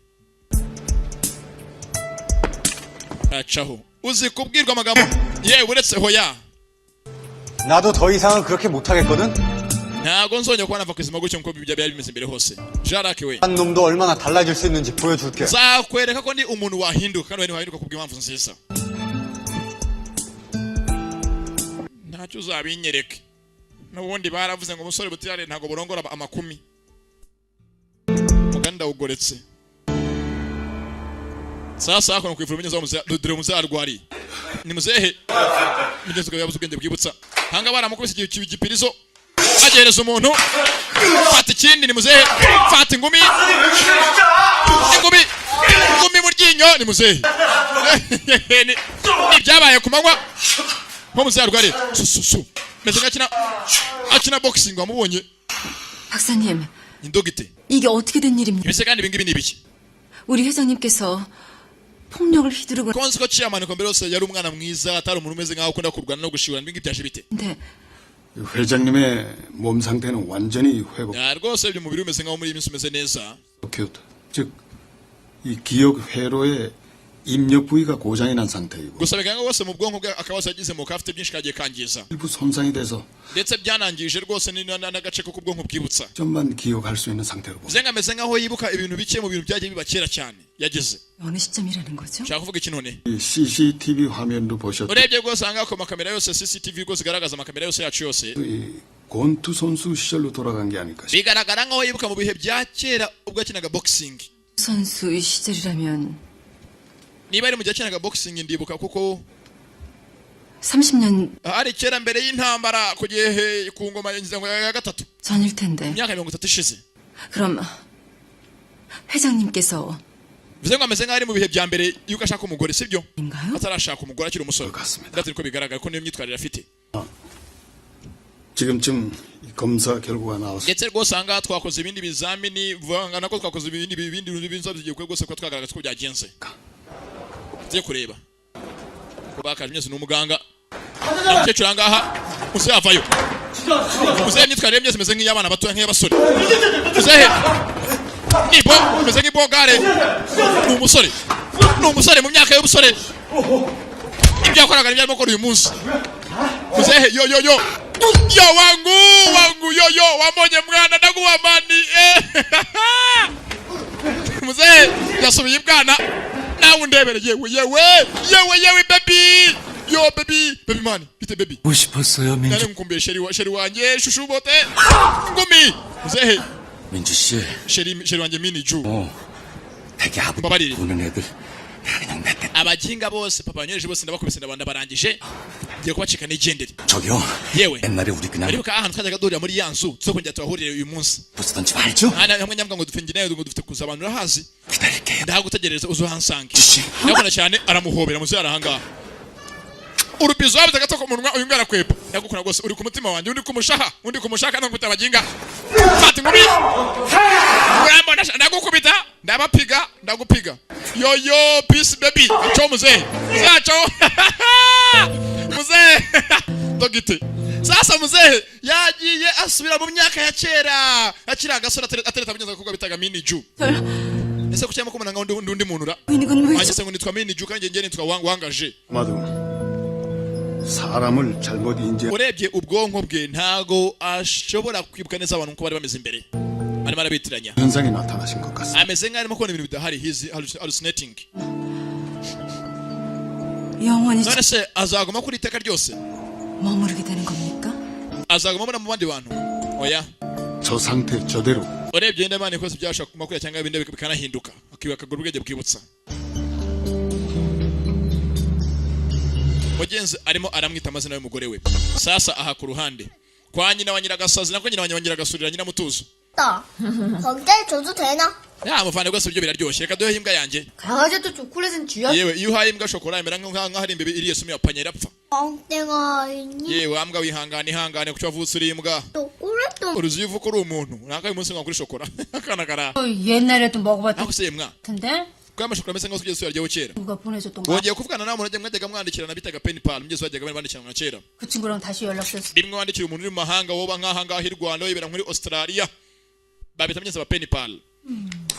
[SPEAKER 1] Acaho uzi kubwirwa amagambo yewe uretse hoya.
[SPEAKER 2] 나도 더 이상은 그렇게 못하겠거든?
[SPEAKER 1] Ntabwo nzongera kuba nava ku izima gutyo nkuko byari bimeze mbere hose, Jarake we.
[SPEAKER 2] 한 놈도 얼마나 달라질 수 있는지 보여줄게.
[SPEAKER 1] Nzakwereka ko ndi umuntu wahinduka kandi wari wahinduka kubw'impamvu nziza. Ntacyo uzabinyereke, n'ubundi baravuze ngo umusore butirare ntabwo burongora amakumi, mugani ndawugoretse. Sasa hakuno ku ivuriro mugenzi wa muzehe, dore muzehe arwariye, ni muzehe mugenzi wawe yabuze ubwenge bwibutsa. Hanga baramukubise igihe igipirizo agereza umuntu, fata ikindi, ni muzehe, fata ingumi, ingumi, ingumi mu ryinyo, ni muzehe. Ni ibyabaye ku manywa nko muzehe arwariye su su su meze nk'akina akina boxing wamubonye.
[SPEAKER 5] 박사님,
[SPEAKER 1] Ni dogite.
[SPEAKER 5] 이게 어떻게 된 일입니까?
[SPEAKER 1] Ibise kandi ibi ngibi ni ibiki?
[SPEAKER 5] 우리 회장님께서 폭력을 휘두르고
[SPEAKER 1] Ko nzi ko chairman ko mbere yose yari umwana mwiza, atari umuntu umeze nkaho akunda kurwana no gushibura, ibi ngibi byaje bite?
[SPEAKER 5] 근데
[SPEAKER 11] 회장님의 몸 상태는 완전히 회복.
[SPEAKER 1] Ya, rwose ibyo umubiri umeze nkaho muri iyi minsi umeze neza.
[SPEAKER 11] 즉, 이 기억 회로의 입력 부위가 고장이 난 상태이고
[SPEAKER 1] Gusa bigaragara rwose mu bwonko bwe akabazo yagize mu afite byinshi kagiye kangiza.
[SPEAKER 11] 일부 손상이 돼서
[SPEAKER 1] Ndetse byanangije rwose ni n'agace ko ku bwonko bwibutsa.
[SPEAKER 11] 좀만 기억할 수 있는 상태로 봅니다.
[SPEAKER 1] Bivuze ngo ameze nkaho yibuka ibintu bike mu bintu byagiye biba kera cyane yagize.
[SPEAKER 5] 어느 시점이라는 거죠?
[SPEAKER 1] Nshaka kuvuga iki none?
[SPEAKER 11] 이 CCTV 화면도 보셨듯이
[SPEAKER 1] Urebye rwose ahangaha ku makamera yose CCTV rwose igaragaza amakamera yose yacu yose,
[SPEAKER 11] 이 권투 선수 시절로 돌아간 게 아닐까 싶습니다.
[SPEAKER 1] bigaragara nkaho yibuka mu bihe bya kera ubwo yakinaga boxing.
[SPEAKER 5] 선수 시절이라면
[SPEAKER 1] Niba ari mu gihe yakinaga boxing, ndibuka kuko
[SPEAKER 5] 30년
[SPEAKER 1] hari kera mbere y'intambara ku gihe ku ngoma ya ngo ya gatatu,
[SPEAKER 5] 전일 텐데.
[SPEAKER 1] imyaka 30 ishize.
[SPEAKER 5] 그럼 회장님께서
[SPEAKER 1] Bivuze ngo ameze nk'aho ari mu bihe bya mbere yuko ashaka umugore, sibyo? Atarashaka umugore, akiri umusore. Ndetse niko bigaragara ko niyo myitwarire afite.
[SPEAKER 11] 지금쯤 이 검사 결과가 나와서
[SPEAKER 1] Ndetse rwose ahangaha twakoze ibindi bizamini, vuga nako twakoze ibindi bibazo bigiye rwose kuba twagaragaza ko byagenze. Tugiye kureba ko bakaje mwese. Ni umuganga, umukecuru ahangaha. Muzehe avayo. Muzehe imyitwarire ye myose imeze nk'iy'abana batoya, nk'iy'abasore. Muzehe nibo imeze nk'ibogare. Ni umusore, ni umusore mu myaka y'ubusore. Ibyo yakoraga nibyo arimo gukora uyu munsi. Muzehe yo yo yo yo, wangu wangu, yo yo, wamonye mwana, ndaguha mani, eh. Muzehe yasubiye ibwana nawe undebere. Yewe yewe yewe yewe, baby, yo baby, baby man, bite baby?
[SPEAKER 9] 보고 싶었어요, 민주.
[SPEAKER 1] Nari nkumbuye chéri wa chéri wanjye, chouchou bote ngumi muzehe.
[SPEAKER 9] 민주 씨.
[SPEAKER 1] Chéri, chéri wanjye mini ju.
[SPEAKER 9] 어. 되게 아버
[SPEAKER 1] Mbabarire.
[SPEAKER 9] 보는 애들 내가 그냥 내
[SPEAKER 1] Abaginga bose papa banyohereje bose ndabakubise, ndabarangije, ngiye kubacika nigendere.
[SPEAKER 9] 저기요.
[SPEAKER 1] Yewe.
[SPEAKER 9] 옛날에 우리 그냥
[SPEAKER 1] Uribuka ahantu twajyaga duhurira muri ya nzu tuzokongera tuhahurire uyu munsi?
[SPEAKER 9] 부스던 집 알죠?
[SPEAKER 1] Hano hamwe nyambwa ngo dufite nawe, ngo dufite kuza abantu, urahazi?
[SPEAKER 9] 기다릴게요.
[SPEAKER 1] Ndahagutegereza, uzuhansange.
[SPEAKER 9] 씨.
[SPEAKER 1] Ndabona cyane. Aramuhobera muzehe arahangaha, urupizo wabuze gato ku munwa. Uyu nguyu arakwepa. Ndagukunda rwose, uri ku mutima wanjye, undi ku mushaha, undi ku mushaka no gukubita abaginga. Fata inkumi, urambona sha, ndagukubita, ndabapiga, ndagupiga. Yo yo, peace baby. Aco muzehe, muzehe aco muzehe dogite. Sasa muzehe yagiye asubira mu myaka ya kera akiri agasore, atereta mugenzi abakobwa bitaga mini ju. Ese kuki arimo kumubona nkaho undi muntu ra?
[SPEAKER 5] 이건 왜
[SPEAKER 1] Wanjye se ngo nitwa mini ju, kandi njye nitwa wangaje.
[SPEAKER 11] 아마도 사람을 잘못 인지
[SPEAKER 1] Urebye ubwonko bwe ntago ashobora kwibuka neza abantu uko bari bameze imbere, arimo arabitiranya.
[SPEAKER 11] 현상이 나타나신 것 같습니다.
[SPEAKER 1] Ameze nk'aho arimo kubona ibintu bidahari. He's hallucinating.
[SPEAKER 5] 영원히
[SPEAKER 1] None se azaguma kuri iteka ryose
[SPEAKER 5] 머무르게 되는 겁니까?
[SPEAKER 1] Azaguma abona mu bandi bantu? Oya.
[SPEAKER 11] 저 상태 저대로
[SPEAKER 1] Urebye yenda Imana ikoze byashobora kuguma kuriya, cyangwa ibindi bikanahinduka, akibuka, akagura ubwenge bwibutsa. Mugenzi arimo aramwita amazina y'umugore we. Sasa aha ku ruhande kwa nyina wa Nyiragasazi, nako nyina wa Nyiragasurira, Nyiramutuzo.
[SPEAKER 8] 거기다 줘도 되나?
[SPEAKER 1] Ya muvane rwose, ibyo biraryoshye, reka duhe imbwa yanjye.
[SPEAKER 8] 강아지도 초콜릿은 쥐야?
[SPEAKER 1] Yewe, iyo uhaye imbwa shokora imera nk'aho ari imbeba iriye sumu yapanye, irapfa.
[SPEAKER 8] 엉땡아 있니?
[SPEAKER 1] Yewe wa mbwa, wihangane, ihangane kuko wavutse uri imbwa.
[SPEAKER 8] 초콜릿도
[SPEAKER 1] Uruzi iyo uvuka uri umuntu ntabwo uyu munsi kuri shokora akana kara.
[SPEAKER 12] 옛날에도 먹어봤던
[SPEAKER 1] Ariko se mwa
[SPEAKER 12] 텐데
[SPEAKER 1] ko amashokora ameze nk'aho tugeze tuyaryaho kera.
[SPEAKER 12] 누가 보내줬던 거?
[SPEAKER 1] Wongeye kuvugana nawe umuntu mwajyaga mwandikirana bitaga pen pal, mugeze bajyaga bandikirana na kera.
[SPEAKER 12] 그 친구랑 다시 연락됐어.
[SPEAKER 1] Rimwe wandikira umuntu uri mu mahanga, woba nk'aha ngaha i Rwanda, wibera muri Australia, babita mugeze aba pen pal.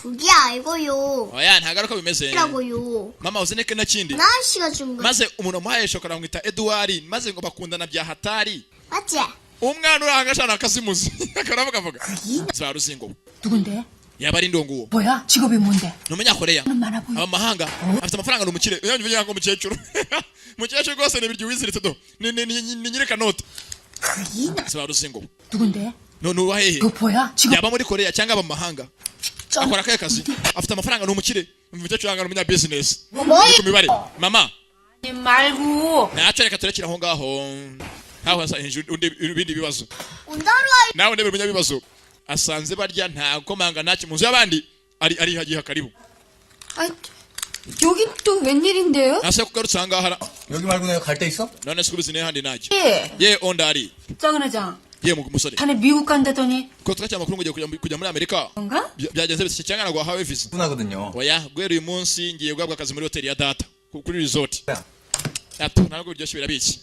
[SPEAKER 8] 그게 알고요.
[SPEAKER 1] Oya, ntabwo ari uko bimeze.
[SPEAKER 8] 라고요.
[SPEAKER 1] Mama, uzi neke nakindi.
[SPEAKER 8] 나 씨가 준 거.
[SPEAKER 1] Maze umuntu wamuhaye shokora bamwita Edouard, maze ngo bakundana bya hatari.
[SPEAKER 8] 맞지?
[SPEAKER 1] Umwana uranga ashana akazimuzi akaravuga avuga za ruzingo.
[SPEAKER 12] 누군데?
[SPEAKER 1] Yaba ari ndongo uwo.
[SPEAKER 12] 뭐야? 직업이 뭔데?
[SPEAKER 1] Ni umunyakoreya.
[SPEAKER 12] 많아 보여.
[SPEAKER 1] Aba mu mahanga, afite amafaranga, ni umukire. Iyo ngira ngo umukecuru, umukecuru rwose ni ibiryo wiziritse do, ni nyirikanote za ruzingo.
[SPEAKER 12] 누군데?
[SPEAKER 1] None uba hehe?
[SPEAKER 12] 교포야? 직업
[SPEAKER 1] Yaba muri Korea cyangwa aba mu mahanga, akora akahe kazi? Afite amafaranga, ni umukire. Umukecuru yanga ni umunyabusiness
[SPEAKER 8] 뭐?
[SPEAKER 1] ku mibare mama.
[SPEAKER 12] 말고
[SPEAKER 1] Ntacyo, reka turekere aho ngaho nkaho hejuru ibindi bibazo.
[SPEAKER 8] 온다로
[SPEAKER 1] Nawe ndebe umunyabibazo asanze barya, nta komanga ntacyo mu nzu y'abandi, ari hagiye karibu.
[SPEAKER 10] 아, 여긴 또 웬일인데요?
[SPEAKER 1] Nase kugarutse aha ngaha?
[SPEAKER 9] 여기 말고 내가 갈 데 있어?
[SPEAKER 1] None se kubizi handi ntacyo?
[SPEAKER 12] 예.
[SPEAKER 1] Ye ondari.
[SPEAKER 12] 작은 회장
[SPEAKER 1] Ye musore.
[SPEAKER 12] 자네 미국 간다더니
[SPEAKER 1] Ko twakira amakuru ngo ugiye kujya muri Amerika.
[SPEAKER 12] 뭔가?
[SPEAKER 1] Byagenze bite cyangwa ntabwo wahawe visa?
[SPEAKER 9] 분하거든요.
[SPEAKER 1] Oya, guhera uyu munsi ngiye guhabwa akazi muri hoteli ya data, kuri resort atu. Ntabwo biryoshye, birabiki.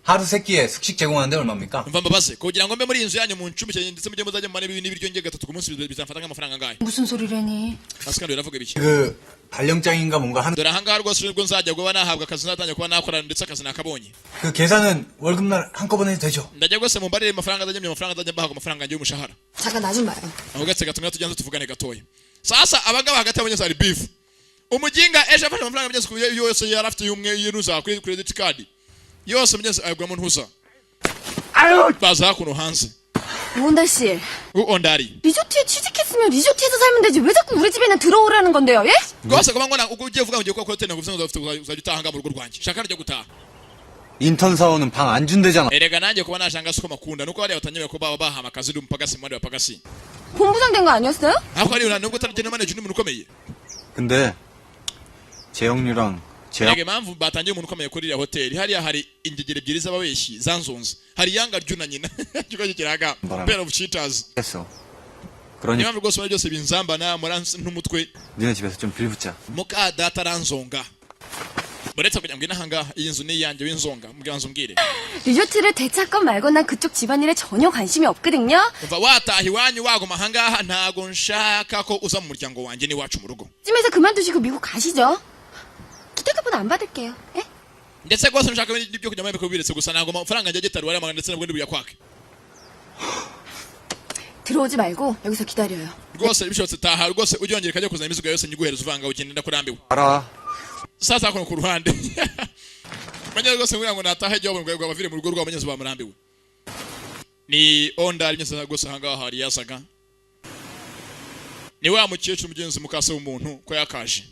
[SPEAKER 9] 하루 세 끼에 숙식 제공하는데 얼마입니까?
[SPEAKER 1] Mva mbabaze, kugira ngo mbe muri iyi nzu yanyu mu ncumbi ndetse mujye muzajya mumane n'ibiryo ngiye gatatu ku munsi, bizamfata nk'amafaranga angahe?
[SPEAKER 12] 무슨 소리래니?
[SPEAKER 1] Hasi kandi biravuga ibiki?
[SPEAKER 9] 그 발령장인가 뭔가 하는
[SPEAKER 1] Dore ahangaha rwose nibwo nzajya kuba nahabwa akazi, natangiye kuba nakora, ndetse akazi nakabonye.
[SPEAKER 9] 그 계산은 월급날 한꺼번에 해도 되죠?
[SPEAKER 1] Ndajya rwose mumbarire amafaranga nzajya amafaranga nzajya mbahabwa, amafaranga yanjye y'umushahara.
[SPEAKER 8] 잠깐 나 좀 봐요.
[SPEAKER 1] Aho gatse gatumira tujyanze tuvugane gatoya. Sasa abangaba hagati y'abanyezi hari beef. Umuginga ejo afashe amafaranga mugezi ku yose yari afite y'umwe y'intuza kuri credit card yose, mugezi ayaguramo ntuza, baza hakuno hanze.
[SPEAKER 5] 오은달 씨,
[SPEAKER 1] Ondari.
[SPEAKER 5] 리조트에 취직했으면 리조트에서 살면 되지 왜 자꾸 우리 집에는 들어오라는 건데요, 예?
[SPEAKER 1] Rwose kuba ngo ubwo ugiye kuvuga ngo ugiye kuba kuri hoteli, ngo uvuze ngo uzajya utaha ngaha mu rugo rwanjye, shaka ryo gutaha.
[SPEAKER 9] 인턴 사원은 방 안 준대잖아.
[SPEAKER 1] Erega nanjye kuba nashanga siko makunda nuko bariya batanyemerera ko baba bahama akazi, ndi umupagasi mu bandi bapagasi.
[SPEAKER 5] 본부장 된 거 아니었어요?
[SPEAKER 1] Ariko hariya nubwo utari general manager, undi muntu ukomeye.
[SPEAKER 9] 근데 재영류랑 재영
[SPEAKER 1] Erega impamvu batangiye umuntu ukomeye kuri iriya hoteli, hariya hari ingegera ebyiri z'ababeshyi zanzunze, hari Yanga Ryu na nyina, ikigo kiraga
[SPEAKER 9] Mbaraga.
[SPEAKER 1] Pair of cheaters.
[SPEAKER 9] 했어.
[SPEAKER 1] Niyo
[SPEAKER 9] 그러니
[SPEAKER 1] mpamvu rwose muri byose binzambana muransi n'umutwe.
[SPEAKER 9] 니네 집에서 좀 빌붙자.
[SPEAKER 1] Muka data aranzonga, uretse kugira ngo inahangaha iyi nzu ni iyanjye, w'inzonga mbwira nzu umbwire.
[SPEAKER 8] 리조트를 되찾건 말건 난 그쪽 집안일에 전혀 관심이 없거든요.
[SPEAKER 1] Umva, wataha iwanyu, waguma ahangaha, ntago nshaka ko uza mu muryango wanjye n'iwacu mu rugo.
[SPEAKER 8] 찜에서 그만두시고 미국 가시죠. 기타값은 안 받을게요. 예?
[SPEAKER 1] Ndetse rwose nshaka ibyo kujya muri kubiretse gusa, ntabwo amafaranga njya gitari wari, ndetse nabwo ndibuyakwake.
[SPEAKER 8] 들어오지 말고 여기서 기다려요.
[SPEAKER 1] Rwose bishobotse taha rwose, ujyongera ukajya kuzana imizigo yose nyiguhereza, uvanga ugenda, ndakurambiwe.
[SPEAKER 9] 알아.
[SPEAKER 1] Sasa hakuno ku ruhande manya rwose ngira ngo natahe ijya ngo bavire mu rugo rwabo, mugenzi bamurambiwe ni onda ari nyese rwose. Ahangaha hari yasaga ni wa mukecuru mugenzi mukase w'umuntu ko yakaje.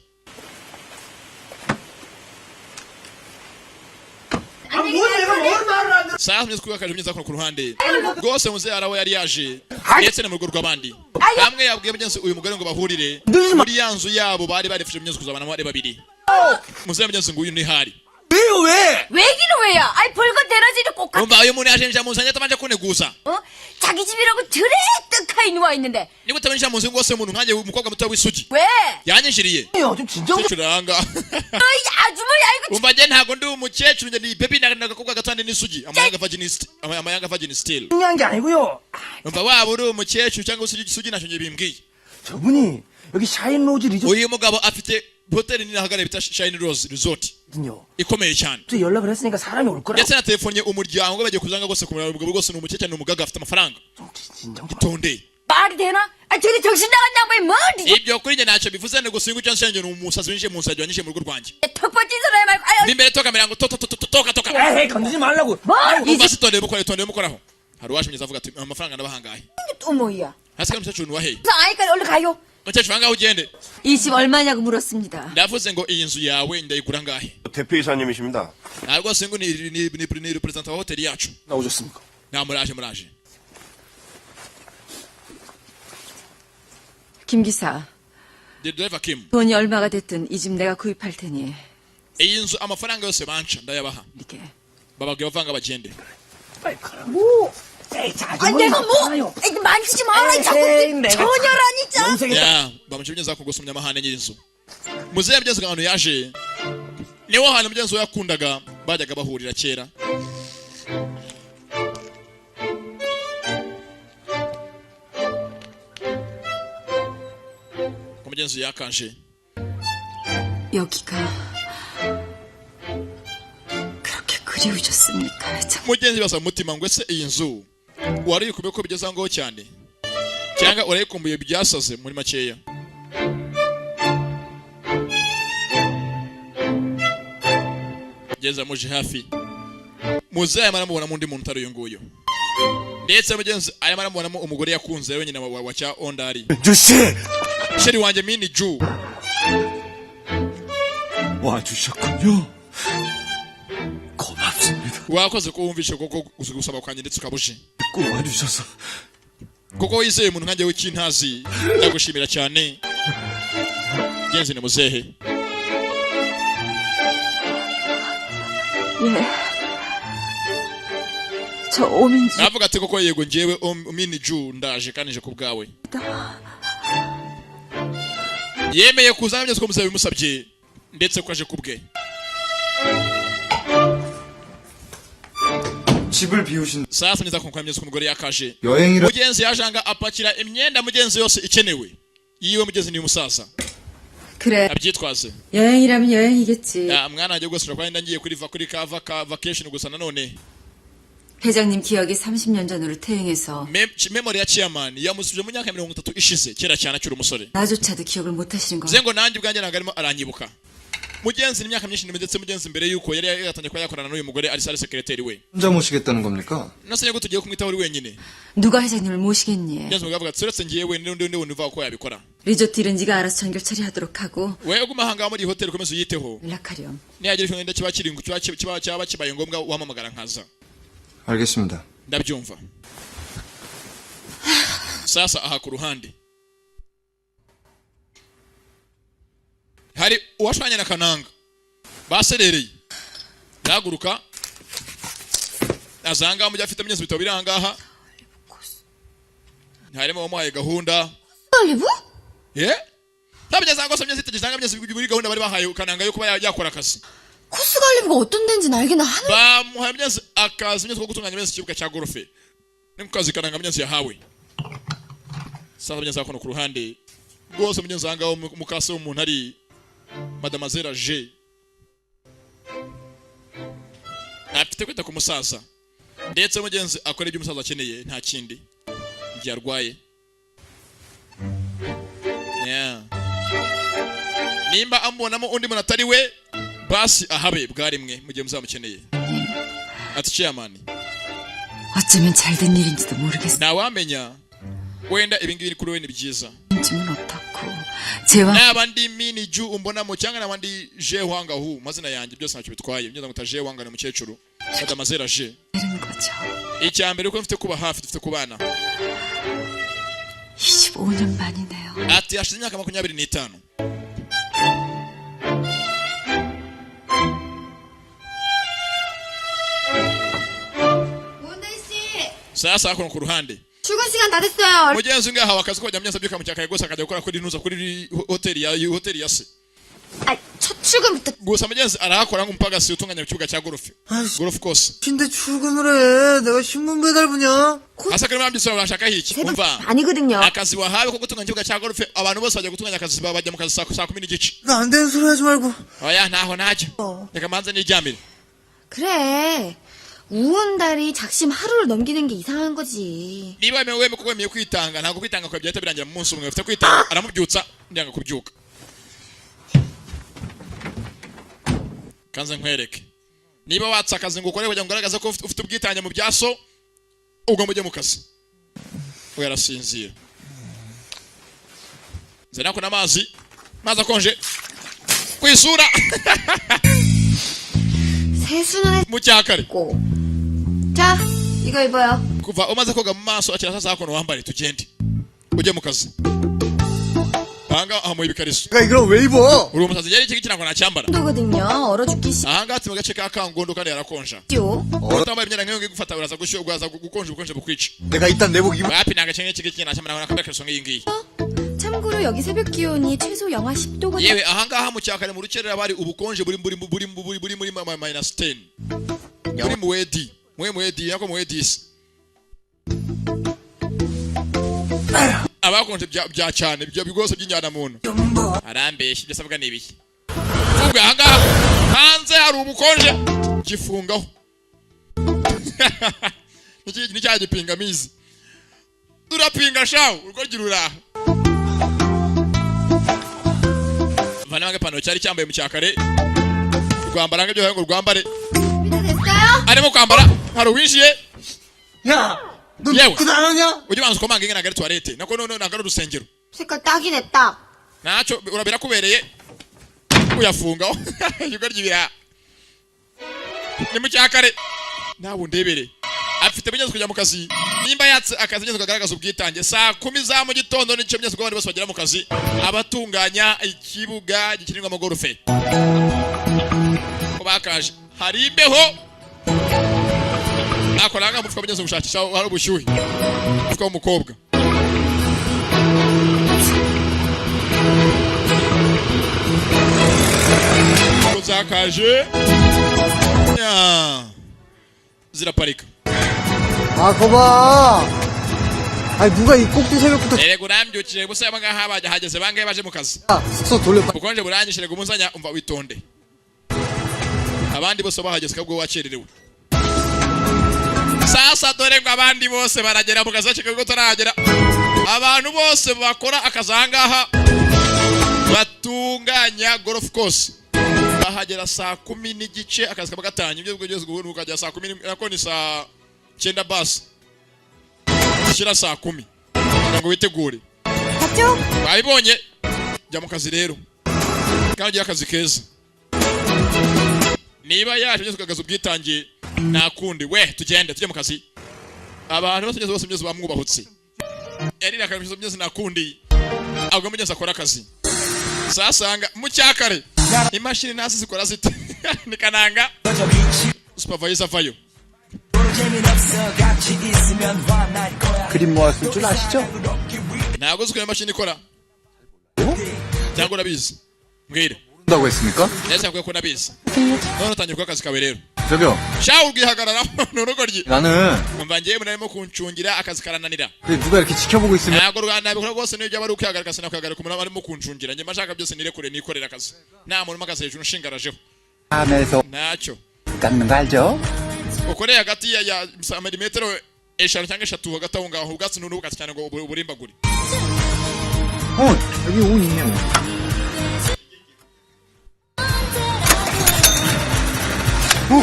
[SPEAKER 1] Sasa mugenzi ko yakaje, mugenzi hakuno ku ruhande rwose muzehe araho yari yaje, ndetse no mu rugo rw'abandi hamwe yabwiye mugenzi uyu mugore ngo bahurire muri ya nzu yabo bari barifuje mugenzi kuzabanamo ari babiri. Muzehe mugenzi nguyu ni hari.
[SPEAKER 3] 왜요 왜?
[SPEAKER 5] 왜기는 왜야? 아이 벌거 대낮에도 꼭 같.
[SPEAKER 1] Umva, uyu muntu yaje nja mu nzu atabanje kuneguza.
[SPEAKER 5] 어? 자기 집이라고 드레뜩하이 누워 있는데
[SPEAKER 1] Niba utabanje mu nzu rwose umuntu nkanjye, umukobwa muto w'isugi
[SPEAKER 5] 왜?
[SPEAKER 1] yanyinjiriye.
[SPEAKER 3] 좀 진정 좀.
[SPEAKER 1] Umukecuru aranga.
[SPEAKER 5] 어이 아주머니 아이고.
[SPEAKER 1] Umva, njye ntabwo ndi umukecuru, njye ni baby n'agakobwa gato ndi n'isugi, amayanga virgin amayanga virgin still.
[SPEAKER 3] 중요한 게 아니고요.
[SPEAKER 1] Umva, waba uri umukecuru cyangwa isugi, isugi ntacyo njye bimbwiye.
[SPEAKER 3] 저분이 여기 샤인 로즈
[SPEAKER 1] Uyu mugabo afite hoteli nini ahagarariye bita Shine Rose Resort
[SPEAKER 3] 리조트거든요.
[SPEAKER 1] ikomeye cyane.
[SPEAKER 3] 또 연락을 했으니까 사람이 올 거라고.
[SPEAKER 1] Ndetse na telefone umuryango bagiye kuzanga rwose kumureba. Umugabo rwose ni umukecuru, ni umugaga, afite amafaranga.
[SPEAKER 3] 좀 진정 좀.
[SPEAKER 1] Tonde.
[SPEAKER 5] 말이 되나? 아 저기 정신 나간 양반이 뭐
[SPEAKER 1] Ibyo kuri njye ntacyo bivuze, ni gusa icyo nsengero ni umusazi winjiye mu nzu yanjye, mu rugo rwanjye.
[SPEAKER 5] 턱 뻗친 소리 말고 아유.
[SPEAKER 1] N'imbere toka mirango to to to to toka toka.
[SPEAKER 3] 에이 건드지 말라고.
[SPEAKER 5] 뭐?
[SPEAKER 1] Umva, sitondeye mukora, tondeye mukoraho. Hari uwaje mugezi avuga ati amafaranga ndabahangahe.
[SPEAKER 5] 또 뭐야?
[SPEAKER 1] Hasi kandi umukecuru ni uwahehe?
[SPEAKER 5] 아이까 얼른 가요.
[SPEAKER 1] Umukecuru, ahangaha ugende.
[SPEAKER 5] 이 집 얼마냐고 물었습니다.
[SPEAKER 1] Ndavuze ngo iyi nzu yawe ndayigura angahe?
[SPEAKER 6] 대표이사님이십니다.
[SPEAKER 1] Nta rwose ngo ni representant wa hoteli yacu.
[SPEAKER 7] 나오셨습니까?
[SPEAKER 1] Nta, muraje muraje.
[SPEAKER 5] 김 기사,
[SPEAKER 1] The driver Kim.
[SPEAKER 5] 돈이 얼마가 됐든 이 집 내가 구입할 테니
[SPEAKER 1] Iyi nzu amafaranga yose banca ndayabaha.
[SPEAKER 5] 이렇게.
[SPEAKER 1] Bababwiye bavanga bagende.
[SPEAKER 3] 빨리 가라고. 에이 자
[SPEAKER 5] 아
[SPEAKER 3] 아주머니.
[SPEAKER 5] 내가 뭐? 에이, 만지지 마라 자꾸
[SPEAKER 3] 에이, 내가
[SPEAKER 5] 전혀라니 짜.
[SPEAKER 3] 염색했다.
[SPEAKER 1] Ya bamuca mugenzi wako gusa umunyamahane nyir'inzu. Muzehe mugenzi ahantu yaje niwo hantu mugenzi we yakundaga bajyaga bahurira kera. Umugenzi yakanje.
[SPEAKER 5] 여기가 그렇게 그리우셨습니까, 회장?
[SPEAKER 1] Mugenzi basa mu mutima ngo ese iyi nzu wari uyikumbuye ko bigeze aho ngaho cyane, cyangwa urayikumbuye byasaze muri makeya. Mugenzi amuje hafi, muzehe arimo aramubonamo undi muntu utari uyu nguyu, ndetse mugenzi arimo aramubonamo umugore yakunze wenyine wa cya ondari.
[SPEAKER 3] 주씨
[SPEAKER 1] Chéri wanjye Mini Ju.
[SPEAKER 3] 와주셨군요. 고맙습니다.
[SPEAKER 1] Wakoze ko wumvishe koko gusaba kwanjye ndetse ukabuje.
[SPEAKER 3] 꼭 와주셔서
[SPEAKER 1] Kuko wizeye umuntu nkanjye w'ikintazi, ndagushimira cyane. Genzi ni muzehe.
[SPEAKER 10] 예. 저 오민주.
[SPEAKER 1] Navuga ati koko yego, njyewe Mini Ju ndaje kandi nje ku bwawe. Yemeye kuza byose ko muzehe bimusabye, ndetse ko aje ku bwe.
[SPEAKER 7] 집을 비우신
[SPEAKER 1] Sasa neza kunkora mugenzi ko umugore yakaje.
[SPEAKER 7] 여행이라
[SPEAKER 1] Mugenzi yajanga apakira imyenda mugenzi yose ikenewe yiwe, mugenzi ni umusaza.
[SPEAKER 5] 그래
[SPEAKER 1] Abyitwaze.
[SPEAKER 5] 여행이라면 여행이겠지.
[SPEAKER 1] Ya, mwana wanjye rwose ushobora kuba ngiye kuri va kuri kava ka vacation gusa nanone.
[SPEAKER 5] 회장님 기억이 30년 전으로 퇴행해서
[SPEAKER 1] Memory ya chairman yamusubije mu myaka 30 ishize, kera cyane akiri umusore.
[SPEAKER 5] 나조차도 기억을 못 하시는 거.
[SPEAKER 1] Bivuze ngo nanjye ubwanjye ntabwo arimo aranyibuka. Mugenzi ni imyaka myinshi, ndetse mugenzi mbere yuko yari yatangiye kuba yakorana n'uyu mugore ari sale secretary we.
[SPEAKER 7] 혼자 모시겠다는 겁니까?
[SPEAKER 1] Nase ngo tugiye kumwitaho uri wenyine?
[SPEAKER 5] 누가 회장님을 모시겠니?
[SPEAKER 1] Mugenzi mugabo avuga ati uretse ngiye wenyine n'undi wundi uvuga ko yabikora.
[SPEAKER 5] 리조트 일은 네가 알아서 전결 처리하도록 하고
[SPEAKER 1] Wewe guma ahangaha muri iyi hoteli ukomeze uyiteho.
[SPEAKER 5] 연락하렴.
[SPEAKER 1] Nihagira ikintu kiba kiri kiba cyaba kibaye ngombwa uhamamagara nkaza.
[SPEAKER 7] 알겠습니다.
[SPEAKER 1] Ndabyumva. Sasa aha ku ruhande hari Uwashwanye na Kananga baserereye, yahaguruka azanga mujya afite mugenzi, bitabo biri ahangaha, harimo wamuhaye gahunda.
[SPEAKER 8] 올리브?
[SPEAKER 1] Ye ntabigeze ngo asomye zitegereje anga mugenzi muri gahunda bari bahaye Kananga yo kuba yakora akazi.
[SPEAKER 8] 코스가 올리브가 어떤 데인지는 알기는 하는
[SPEAKER 1] Bamuhaye mugenzi akazi mugenzi ko gutunganya mugenzi ikibuga cya golf. Ni mu kazi Kananga mugenzi yahawe. Sasa mugenzi hakuno ku ruhande rwose mugenzi ahangaho mukase w'umuntu ari Madamazera G afite kwita ku musaza, ndetse mugenzi akora ibyo umusaza akeneye, nta kindi igihe arwaye. Yeah. Nimba amubonamo undi muntu atari we, basi ahabe bwarimwe mu gihe muzamukeneye. Ati chairman,
[SPEAKER 5] 어쩌면 잘된 일인지도 모르겠어.
[SPEAKER 1] Ntawamenya, wenda ibingibi kuri we ni byiza.
[SPEAKER 5] 쯤은 어떻고 제왕
[SPEAKER 1] Naba ndi Mini Ju umbonamo cyangwa naba ndi Je Wanga hu, mazina yanjye byose ntacyo bitwaye. Ngenda nguta Je Wanga, ni umukecuru Madamazera J.
[SPEAKER 5] 되는 거죠.
[SPEAKER 1] Icya mbere uko mfite kuba hafi, dufite kubana.
[SPEAKER 5] 25년 만이네요.
[SPEAKER 1] Ati hashize imyaka 25.
[SPEAKER 8] 원대 씨
[SPEAKER 1] Sasa hakuno ku ruhande,
[SPEAKER 8] 출근 시간 다 됐어요.
[SPEAKER 1] mugenzi we yahawe akazi ko kujya abyuka mu cyakaye rwose, akajya gukora kuri nuza kuri hoteli ya se.
[SPEAKER 8] 아, 첫 출근부터
[SPEAKER 1] Gusa mugenzi arahakora nk'umupagasi utunganya ikibuga cya golf course.
[SPEAKER 6] 근데 출근을 해. 내가 신문 배달부냐?
[SPEAKER 1] Hasa kuri mwambyutse urashaka iki? Umva,
[SPEAKER 8] 아니거든요.
[SPEAKER 1] akazi wahawe ko gutunganya ikibuga cya golf, abantu bose bajya gutunganya akazi, bajya mu kazi saa 10:30.
[SPEAKER 6] 안 되는 소리 하지 말고.
[SPEAKER 1] Oya, ntaho najya, reka manze niryamire.
[SPEAKER 8] 그래. 우은달이 작심 하루를 넘기는 게 이상한 거지.
[SPEAKER 1] Niba wemewe wemeye ko wemeye kwitanga, ntabwo kwitanga kwawe byahita birangira mu munsi umwe. Ufite kwitanga. Aramubyutsa, ndanga kubyuka. Kanze nkwereke, niba watse akazi ngo ukore kugira ngo ugaragaze ko ufite ubwitange mu bya so, ugomba ujye mu kazi. We arasinzira. Nzana ko n'amazi, mazi akonje ku isura.
[SPEAKER 8] 세수는
[SPEAKER 1] Mu cyakare.
[SPEAKER 8] 했고. 자, 이거 입어요.
[SPEAKER 1] Kuva umaze koga mu maso, akira sasa hakuno, wambare tugende ujye mu kazi. Ahanga ahamuha ibikariso.
[SPEAKER 2] 내가 이걸 왜 입어?
[SPEAKER 1] Uri umusazi, yari iki kirango nacyambara.
[SPEAKER 8] 도거든요. 얼어 죽기
[SPEAKER 1] Ahangaha turi mu gace ka Kangondo kandi harakonja.
[SPEAKER 8] 싫죠.
[SPEAKER 1] Utambaye imyenda nk'iyo ngiyo igufata, uraza gushyuha, uraza gukonja, ubukonje bukwica.
[SPEAKER 2] 내가 이딴 내복 입을
[SPEAKER 1] Wapi, nta gace nk'iki ngiki nacyambara, nakambara ikariso nk'iyi ngiyi.
[SPEAKER 8] 참고로 여기 새벽 기온이 최소 영하 10도가
[SPEAKER 1] Yewe, ahangaha mu cyakare mu rukerera bari ubukonje buri buri buri buri buri muri minus 10, buri mu wedi mwe mu wedi yako mu wedisi abakonje bya cyane bya rwose by'injyana muntu. Arambeshya, ibyo asabwa ni ibiki? Ubwo ahangaha hanze hari ubukonje, gifungaho. Niki ni cya gipingamizi, turapinga shawu urwo gira uraha vanamo agapantaro cyari cyambaye mu cyakare, rwambara nk'ibyo ngo rwambare.
[SPEAKER 8] 준비됐어요?
[SPEAKER 1] Arimo kwambara hari uwinjiye.
[SPEAKER 2] 야! 너
[SPEAKER 1] yewe,
[SPEAKER 2] 그거 안 하냐?
[SPEAKER 1] ujye ubanza ukomange, ntabwo ari tuwarete nako none ntabwo ari urusengero.
[SPEAKER 8] 색깔 딱이네 딱.
[SPEAKER 1] Ntacyo birakubereye. Uyafungaho ibigo ry'ibiraha ni mu cyakare, nawe undebere. Afite mugenzi kujya mu kazi, nimba yatse akazi mugenzi kagaragaza ubwitange. Saa 10 za mu gitondo nicyo mugenzi ubwo abandi bose bagera mu kazi, abatunganya ikibuga gikinirwamo golf ko bakaje hari imbeho. Akora nga mufuka mugenzi gushakisha hari ubushyuhe, umufuka w'umukobwa. Ngo zakaje. Ya. Ziraparika.
[SPEAKER 6] 아, 거봐. 아니, 누가 이 꼭두 새벽부터
[SPEAKER 1] Erega urambyukije gusa, aba ngaha bajya hageze bangahe baje mu kazi?
[SPEAKER 6] 숙소 돌려.
[SPEAKER 1] Ubukonje buranyishe. Rega umunzanya, umva witonde, abandi bose bahageze kabwo wakererewe. Sasa dore ngo abandi bose baragera mu kazi hakiri ko utaragera. Abantu bose bakora akazi ahangaha batunganya golf course bahagera saa 10:30, akazi kaba gatangiye. Ibyo kugeza ubu ukagera saa 10 nako ni saa 9, basi shyira saa 10 kugira ngo witegure.
[SPEAKER 8] 봤죠?
[SPEAKER 1] Wabibonye, jya mu kazi rero kandi ugire akazi keza. Niba yaje byose ukagaragaza ubwitange, nta kundi we, tugende tujye mu kazi. Abantu bose bose bose bamwubahutse, yarira akabije byose, nta kundi ahubwo mugenzi akora akazi. Sasanga mu cyakare. Imashini ntazi zikora zite. Ni Kananga, supervisor avayo.
[SPEAKER 6] 그림 모았을 줄 아시죠?
[SPEAKER 1] Ntabwo uzi ukuntu imashini ikora cyangwa urabizi? Mbwira.
[SPEAKER 9] 모른다고 했습니까?
[SPEAKER 1] Ndetse yakwiye ko nabizi. None utangiye gukora akazi kawe rero.
[SPEAKER 9] 저기요.
[SPEAKER 1] Shawe ubwihagararaho ni urugoryi.
[SPEAKER 9] 나는
[SPEAKER 1] Umva, ngewe munarimo kuncungira akazi karananira.
[SPEAKER 9] 근데 누가 이렇게 지켜보고 있으면
[SPEAKER 1] Ntabwo nabikora rwose. Niyo byaba ari ukwihagarika, sinakwihagarika umuntu arimo kuncungira. Njye mba byose nirekure, nikorera akazi, nta muntu umagaze hejuru nshingarajeho.
[SPEAKER 6] 하면서
[SPEAKER 1] Ntacyo.
[SPEAKER 6] 깎는 거 알죠?
[SPEAKER 1] Ukoreye hagati ya milimetero 5 cyangwa 3 hagati aho ngaho, ubwatsi n'ubwatsi cyane ngo uburimbagure.
[SPEAKER 6] 어, 여기 온 있네, 온. 오!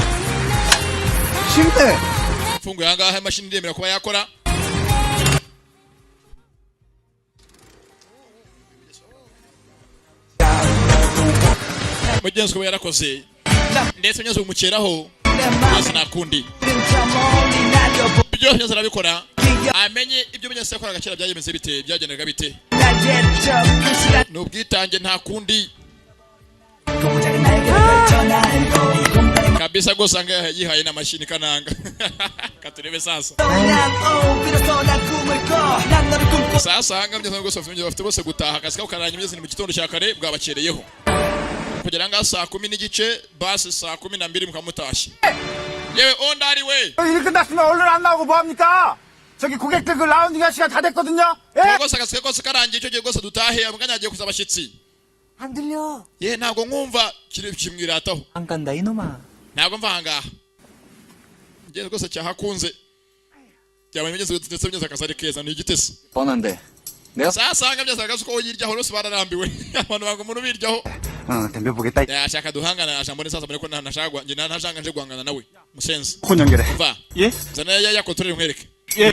[SPEAKER 6] 쉽네!
[SPEAKER 1] Mfunguye ahangaha, imashini iremera kuba yakora. Mugenzi kuba yarakoze ndetse mugenzi bumukeraho byose, nta kundi, byose byose arabikora. Amenye ibyo mugenzi yakoraga kera byayemeze bite, byagendaga bite. Ni ubwitange, nta kundi kabisa rwose. Ahangaha yihaye n'amashini Kananga. Katurebe sasa. Sasa ahangaha mugenzi rwose bafite bose gutaha, akazi kabo karangiye. Mugenzi ni mu gitondo cya kare bwabakereyeho kugera ngaha saa 10:30, basi saa 12 mukamutashye. Yewe ondari we!
[SPEAKER 6] 일 끝났으면 얼른 안 나오고 뭐합니까? 저기 고객들 그 라운딩 할 시간 다 됐거든요? 예?
[SPEAKER 1] Rwose akazi kose karangiye, icyo gihe rwose dutahe, amuganya hagiye kuza abashyitsi.
[SPEAKER 6] 안 들려.
[SPEAKER 1] Ye, ntabwo nkumva, kiri kimwirataho.
[SPEAKER 6] 안 간다, 이놈아.
[SPEAKER 1] Ntabwo mva ahangaha ngeze rwose, cyahakunze byaba bigeze ndetse bigeze akazi ari keza, ni igitesi.
[SPEAKER 9] 뻔한데. 내가
[SPEAKER 1] Sasa ahangaha byose akazi uko yiryaho rwose, bararambiwe abantu banga umuntu ubiryaho.
[SPEAKER 6] 어, 덤벼보겠다.
[SPEAKER 1] Yashaka duhangana, jambo ni sasa mbone ko ntashaka njye ntashaka nje guhangana nawe musenzi.
[SPEAKER 6] 폰 연결해.
[SPEAKER 1] Mva.
[SPEAKER 6] 예?
[SPEAKER 1] Zana ya control nkwereke,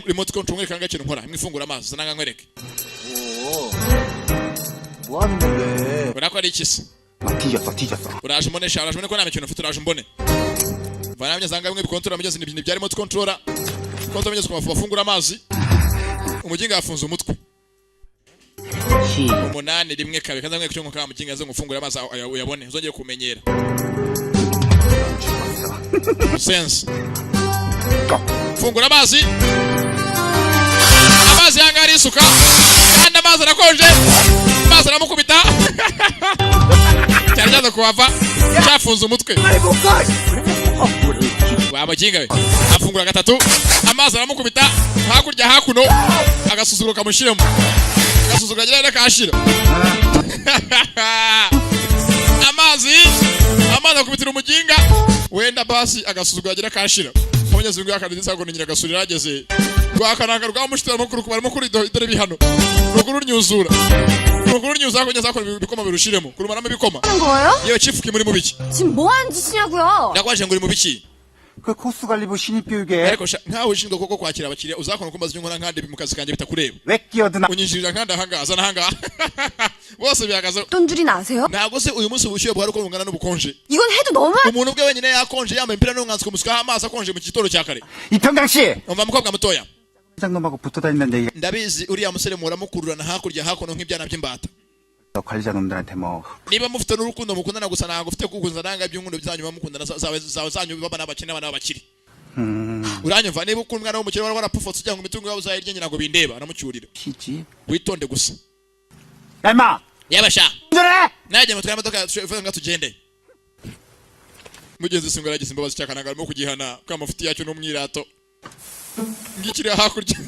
[SPEAKER 1] remote control nkwereke ahangaha ikintu nkora imwe ifungura amazi. Zana ngaha nkwereke.
[SPEAKER 6] 뭐 하는 건데?
[SPEAKER 1] Ubona ko ari iki se?
[SPEAKER 6] 아, 뒤졌어, 뒤졌어.
[SPEAKER 1] Uraje umbone sha, uraje umbone ko nta mikino mfite, uraje umbone. Vana mugeze ahangaha bimwe bikontorora mugeze ni bya remote controller control mugeze ku mafu bafungura amazi. Umuginga yafunze umutwe. 8 1 2 kaza nkwereke icyo nkora. Muginga aze ngufungure amazi uyabone, uzongere kumenyera sense. Fungura amazi, amazi yanga arisuka kandi amazi arakonje, amazi aramukubita, cyari cyaza kuhava cyafunze umutwe. Wa muginga we, afungura gatatu, amazi aramukubita hakurya hakuno, agasuzuguro kamushyiremo, agasuzuguro kagira kashira. Amazi, amazi akubitira umuginga wenda basi, agasuzuguro agira kashira. Umunyezi ngo yakanditse ngo ni nyiragasuri yarageze rwakananga rwamushitira amakuru barimo kuri dore bihano ruguru runyuzura, ruguru runyuzura kugeza akora ibikoma birushiremo kurumaramo ibikoma.
[SPEAKER 8] 하는 거예요?
[SPEAKER 1] Yewe chief Kim, muri mu biki?
[SPEAKER 8] 지금 뭐 하는 짓이냐고요?
[SPEAKER 1] Ndakwaje ngo uri mu biki?
[SPEAKER 6] 그 코스 관리부 신입 교육에
[SPEAKER 1] Ariko sha, nkawe ushinzwe koko kwakira abakiriya, uzakora ko mbaza ibyo nkora nkandi mu kazi kanjye bitakureba?
[SPEAKER 6] 왜 끼어드나?
[SPEAKER 1] Unyinjirira nkandi ahangaha, azana ahangaha bose bihagaze.
[SPEAKER 8] 어떤 줄이나 아세요?
[SPEAKER 1] Ntabwo se uyu munsi ubushyuhe buhari uko bungana n'ubukonje?
[SPEAKER 8] 이건 해도 너무
[SPEAKER 1] Umuntu ubwe wenyine yakonje, yambaye imipira n'umwanzi, kumusukaho amazi akonje mu gitondo cya kare.
[SPEAKER 6] 이평강 씨!
[SPEAKER 1] Umva mukobwa mutoya.
[SPEAKER 6] 회장놈하고 붙어 다닌다는 얘기가
[SPEAKER 1] Ndabizi uriya musore muramukururana hakurya hakuno nk'ibyana by'imbata.
[SPEAKER 6] 관리자 놈들한테 뭐
[SPEAKER 1] Niba mufite n'urukundo mukundana gusa, ntabwo ufite kuguza nanga iby'inkundo byanyu muba mukundana zawe zawe zanyu baba n'abakene, abana b'abakire. Uranyumva? Niba ukunda umwana w'umukire wari warapfufutse ugira ngo imitungo yawe uzayirye, nyina ngo bindeba aramucyurira.
[SPEAKER 6] 피지.
[SPEAKER 1] Witonde gusa.
[SPEAKER 6] 야, 임마!
[SPEAKER 1] Yaba sha.
[SPEAKER 6] 운전해!
[SPEAKER 1] Najye mutware imodoka nga tugende. Mugenzi singo yaragize imbabazi cyakananga arimo kugihana ko amafuti yacyo n'umwirato ngikiri hakurya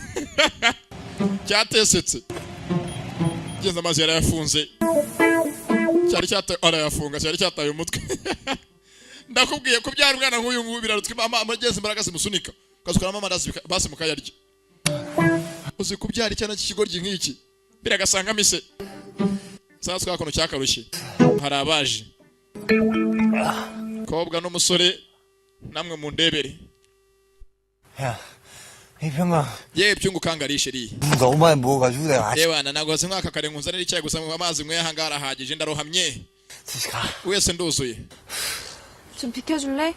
[SPEAKER 1] cyatesetse. Mugenzi amazi yarayafunze, cyari cyata arayafunga, cyari cyataye umutwe. Ndakubwiye kubyara umwana nk'uyu nguyu birarutwa amagezi, imbaraga zimusunika ukasukuramo amaraso basi mukayarya. Uzi kubyara icyana cy'ikigoryi nk'iki biragasanga mise sasa twakono cyakarushye. Hari abaje kobwa n'umusore, namwe mundebere.
[SPEAKER 6] 야, 이평강.
[SPEAKER 1] Yewe byungu kangarishe riye.
[SPEAKER 6] 너무 많이 먹어가지고 내가 아직
[SPEAKER 1] Yewe ntabwo hasi mwaka kare nkunzanira icyayi gusa, mu amazi mwe ahangaha arahagije, ndarohamye.
[SPEAKER 6] 드시가.
[SPEAKER 1] Wese nduzuye.
[SPEAKER 10] 좀 비켜줄래?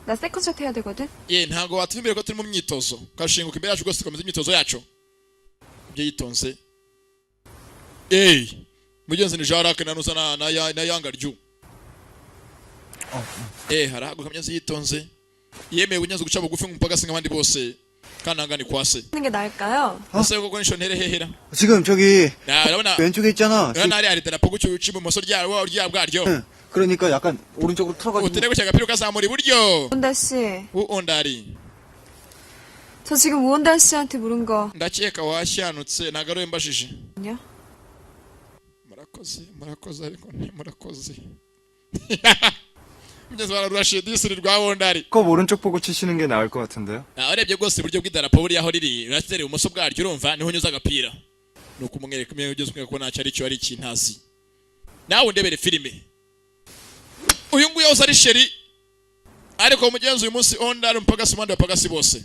[SPEAKER 10] 나 세컨 샷 해야 되거든.
[SPEAKER 1] Ye, ntabwo watuva imbere ko turi mu myitozo, ukashinguka imbere yacu rwose, tukomeza imyitozo yacu. Ibyo yitonze. Ey mugenzi, ni Jarake na Nuza na Yanga ryu. Harahaguruka mugenzi yitonze, yemeye kunyaza guca bugufi nk'umupagasi nk'abandi bose. Kananga ni kwase.
[SPEAKER 10] 하는 게 나을까요?
[SPEAKER 1] Ese koko nisho ntere hehera?
[SPEAKER 6] 지금 저기
[SPEAKER 1] Na, urabona
[SPEAKER 6] 왼쪽에 있잖아.
[SPEAKER 1] urabona hariya hari idarapo gutyo uca ibumoso ryarwo bwaryo.
[SPEAKER 6] 응. 그러니까 약간 오른쪽으로 틀어가지고
[SPEAKER 1] Utere gutya agapira ukazamura iburyo.
[SPEAKER 10] 우온달 씨,
[SPEAKER 1] Uondari.
[SPEAKER 10] 저 지금 우온달 씨한테 물은 거
[SPEAKER 1] Ndakeka washyanutse, ntabwo ari we mbajije.
[SPEAKER 10] 아니요?
[SPEAKER 1] Murakoze, murakoze, ariko ntimurakoze. Mugezi bararurashiye disiri rwa wondari.
[SPEAKER 7] 컵 오른쪽 보고 치시는 게 나을 것 같은데요.
[SPEAKER 1] Urebye rwose iburyo bw'idarapo buriya aho riri, uratera ibumoso bwaryo, urumva niho unyuza agapira. Ni ukumwereka umwe ugeze umwereka ko ntacyo ari cyo, ari ikintazi. Nawe undebere filime. Uyu nguyu yahoze ari chéri, ariko mugenzi uyu munsi ondari umupagasi umwandi wapagasi bose.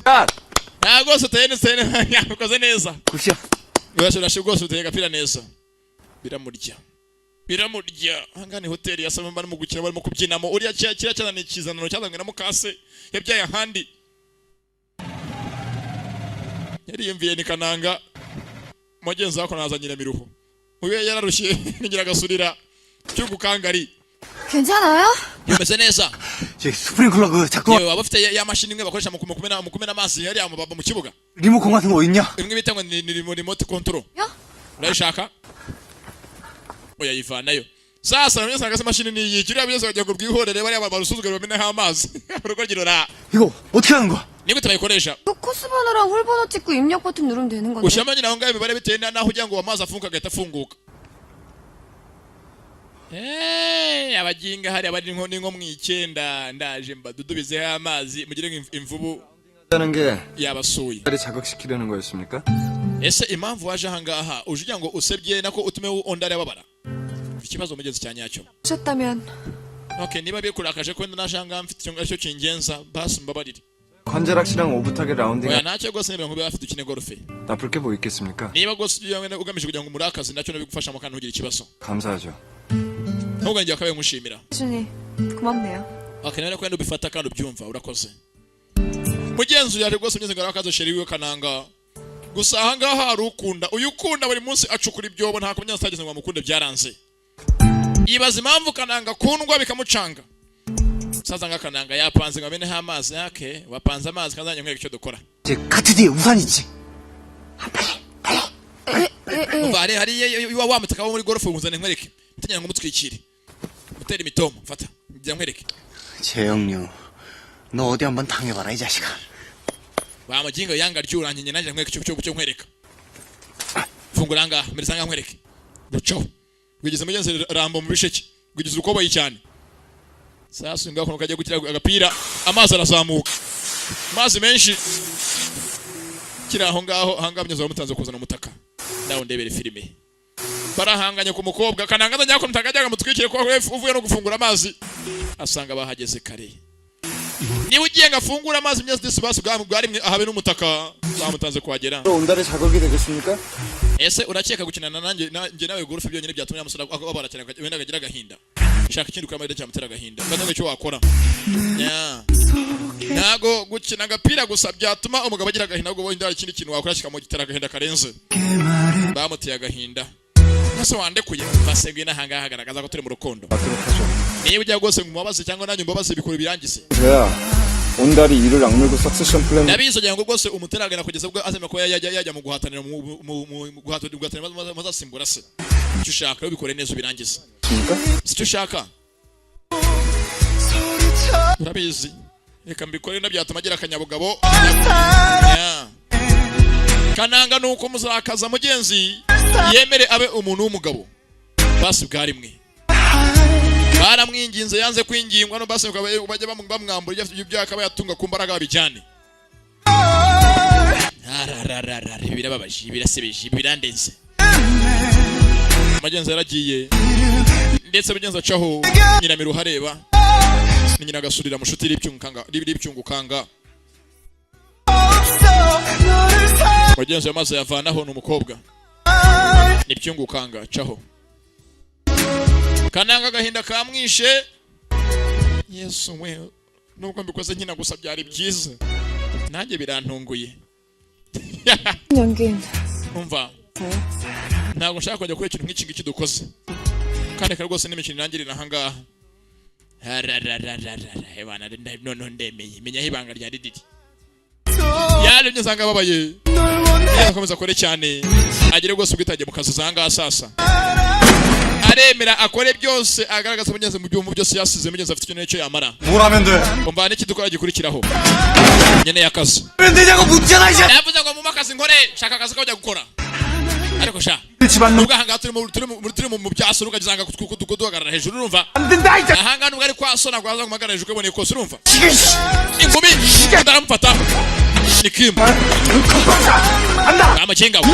[SPEAKER 1] Ntabwo rwose uteye neza, uteye neza, ukoze neza.
[SPEAKER 6] Good shot.
[SPEAKER 1] Urashe, urashe rwose, uteye agapira neza. Biramurya, biramurya. Ahangaha ni hoteli ya Sama, barimo gukina, barimo kubyinamo. Uriya kiriya cyana ni ikizanano cyazanywe na mukase yabyaye ahandi, yariyumviye ni Kananga mugenzi wako naza Nyiramiruho. Uyu yararushye nigira agasurira cy'ugukangari.
[SPEAKER 8] 괜찮아요?
[SPEAKER 1] Bimeze neza?
[SPEAKER 6] 저기 스프링클러 그 작동
[SPEAKER 1] Yewe, waba ufite ya mashini imwe bakoresha mu kumena amazi hariya mu kibuga?
[SPEAKER 6] 리모컨 같은 거 어딨냐?
[SPEAKER 1] Imwe bita ngo ni remote control.
[SPEAKER 8] 요?
[SPEAKER 1] Urayishaka? Oya, yivanayo. Sasa namwe sanga se mashini ni iyi kiriya byose bagiye ngo bwihorere bariya barusuzugure bameneho amazi urugo girora.
[SPEAKER 6] 이거 어떻게 하는 거야?
[SPEAKER 1] Ni gute bayikoresha?
[SPEAKER 8] 그 코스 번호랑 홀 번호 찍고 입력 버튼 누르면 되는 건데.
[SPEAKER 1] Ushyiramo nyine aho ngaho imibare bitewe n'aho ugira ngo amazi afunguke, agahita afunguka. Abaginga hariya bari nko mu icyenda, ndaje mbadudubizeho amazi mugire ngo imvubu
[SPEAKER 7] 하는 게
[SPEAKER 1] yabasuye.
[SPEAKER 7] 딸이 자극시키려는 거였습니까?
[SPEAKER 1] Ese impamvu waje ahangaha uje ugira ngo usebye nako utume ondari ababara? Ikibazo mugenzi cya nyacyo.
[SPEAKER 10] 하셨다면
[SPEAKER 1] Okay, niba bikurakaje ko wenda naje ahangaha mfite icyo ngacyo kingenza, basi mbabarire.
[SPEAKER 7] 관자락 씨랑 오붓하게 라운딩
[SPEAKER 1] Oya, ntacyo rwose, niba ngo hafi dukine golf.
[SPEAKER 7] 나쁠 게 뭐 있겠습니까?
[SPEAKER 1] Niba rwose ugiye wenda ugamije kugira ngo umurakaze, nacyo nabigufashamo kandi ntugire ikibazo.
[SPEAKER 7] 감사하죠.
[SPEAKER 1] Ahubwo njye wakabaye nkushimira.
[SPEAKER 10] 해주니 고맙네요.
[SPEAKER 1] Okay, nawe ko wenda ubifata kandi ubyumva, urakoze mugenzi. Yaje rwose mugenzi ngo arakaze chéri wiwe Kananga. Gusa ahangaha hari ukunda, uyu ukunda buri munsi acukura ibyobo, nta kumenya atageze ngo amukunde, byaranze. Yibaza impamvu Kananga akundwa bikamucanga. Saza nga Kananga yapanze ngo ameneho amazi yake, wapanze amazi kazanye nkwereka icyo dukora.
[SPEAKER 6] 제 카트 뒤에 우산 있지?
[SPEAKER 1] Umva, hari wa mutaka wo muri golf, muzane nkwereke, mutenyana ngo mutwikire mutere imitomo, fata njya nkwereke.
[SPEAKER 6] 재영류 너 어디 한번 당해봐라 이 자식아.
[SPEAKER 1] Wa mugingo yanga ryurankinye, nanjye nkwereke icyo nkwereka. Fungura ahangaha, mbere sanga nkwereke. Rucaho rwigeze mugenzi Rambo mu bisheke, rwigeze urukoboyi cyane. Sasa ngaho kajya gukira agapira, amazi arazamuka, amazi menshi kiri aho ngaho. Ahangaha mugenzi wamutanze kuzana umutaka. Nawe ndebere filime, barahanganye ku mukobwa. Kananga nyako mutaka ajyaga mutwikire ko uvuye no gufungura amazi, asanga bahageze kare. Niba ugiye ngo afungure amazi myezi disi basi bwarimwe ahabe n'umutaka bamutanze kuhagera.
[SPEAKER 7] 온달의 자극이 되겠습니까?
[SPEAKER 1] Ese urakeka gukinana nanjye nanjye nawe golf byonyine byatuma nyamusore ababara cyane, wenda akagira agahinda? Shaka ikindi ukora cyamutera agahinda, kandi icyo wakora. Nya. Ntago gukina agapira gusa byatuma umugabo agira agahinda, ahubwo wenda hari ikindi kintu wakora kikamugitera agahinda karenze. Bamuteye agahinda. Ese wandekuye basenguye n'ahangaha hagaragaza ko turi mu rukundo. Niba ujya rwose ngo umubabaze cyangwa nanjye umbabaze, bikora birangize.
[SPEAKER 7] 돼야 온달이 이를 악물고 succession plan
[SPEAKER 1] Ndabizi, ugira ngo rwose umutera agahinda kugeza ubwo azemera kuba yajya mu guhatanira mu guhatanira mazasimbura se. Icyo ushaka ubikore neza ubirangize.
[SPEAKER 7] 습니까?
[SPEAKER 1] Si icyo ushaka, urabizi, reka mbikore byatuma agira akanyabugabo. Yeah. Kananga ni uko muzakaza mugenzi yemere abe umuntu w'umugabo. Basi bwarimwe baramwinginze, yanze kwingingwa no basi bajya bamwambura ibyo akaba yatunga ku mbaraga babijyane. Ararararara, ibi birababaje, ibi birasebeje, ibi birandenze. Mugenzi yaragiye, ndetse mugenzi acaho Nyiramiruho areba ni nyina agasurira mushuti r'ibyungukanga. Mugenzi yamaze yavanaho ni umukobwa nibyungukanga acaho. Kananga agahinda kamwishe. Yesu we, nubwo mbikoze nkina gusa byari byiza, nanjye birantunguye.
[SPEAKER 10] 연기인
[SPEAKER 1] Umva, ntabwo nshaka kongera gukora ikintu nk'iki ngiki dukoze, kandi reka rwose n'imikino irangirira ahangaha. Ararararara, ebana, noneho ndemeye menya aho ibanga rya riri. Yarebye nsanga ababaye, akomeza akore cyane, agere rwose ubwitange mu kazi. Zangaha sasa aremera akore byose, agaragaza mugenzi mu byumvu byose yasize. Mugenzi afite ikintu nicyo yamara.
[SPEAKER 2] 뭘 하면 돼?
[SPEAKER 1] Umva, n'iki dukora gikurikiraho? Nkeneye akazi.
[SPEAKER 2] 하면 되냐고 묻잖아, 이
[SPEAKER 1] Yavuze ngo mumpe akazi nkore, shaka akazi ko kujya gukora, ariko sha
[SPEAKER 2] 집안
[SPEAKER 1] nubwo ahangaha turi mu byaso, ukageza kuduhagarara hejuru, urumva?
[SPEAKER 2] 안 된다, 이
[SPEAKER 1] Ahangaha nubwo ari kwa so, ntabwo waza guhagarara hejuru ukaboneye kose, urumva? Inkumi ndaramufata ni Kim amakinga we.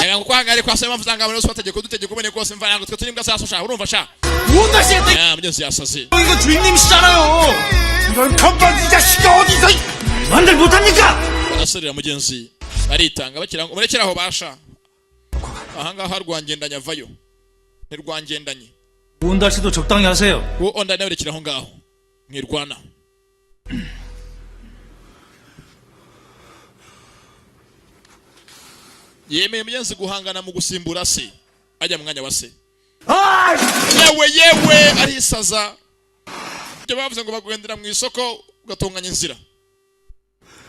[SPEAKER 1] Reka ngo kwanga ari kwa so, impamvu zanga abantu bose bategeka kudutegeka uboneye kose. Mva, ntabwo twe turi imbwa zaso sha, urumva sha?
[SPEAKER 2] 못다시
[SPEAKER 1] Ya mugenzi yasaze.
[SPEAKER 2] 이거 주임님이시잖아요. 이런 건방진 자식이 어디서 만들 못합니까?
[SPEAKER 1] Baraserera, mugenzi baritanga bakira ngo murekere aho basha. Ahangaha rwangendanye avayo ntirwangendanye.
[SPEAKER 13] 우온달 씨도 적당히 하세요.
[SPEAKER 1] Uwo onda nawe rekera aho ngaho, mwirwana. Yemeye mugenzi guhangana mu gusimbura se, ajya mu mwanya wa se. Yewe yewe, arisaza. Ibyo bavuze ngo bagendera mu isoko ugatunganya inzira,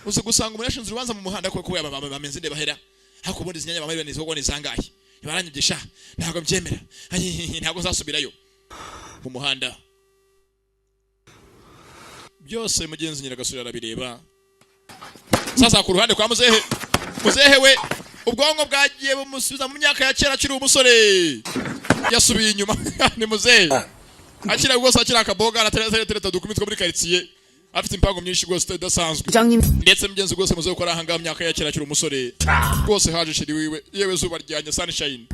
[SPEAKER 1] uzi gusanga umuntu yashinze urubanza mu muhanda kuko bamenze ndebahera. Ariko ubundi izi nyanya bamwe ni ni zangahe? Baranyibye, ntabwo mbyemera. Ayi, ntabwo nzasubirayo mu muhanda. Byose mugenzi nyiragasore arabireba. Sasa ku ruhande kwa muzehe, muzehe we ubwonko bwagiye bumusubiza mu myaka ya kera akiri umusore, yasubiye inyuma. Ni muzehe akira rwose, akiri akaboga, aratereta dukumi two muri karitsiye, afite impango myinshi rwose idasanzwe. Ndetse mugenzi rwose muzehe ukora ahangaha mu myaka ya kera akiri umusore rwose, haje chérie wiwe. Yewe zuba ryanye, sunshine.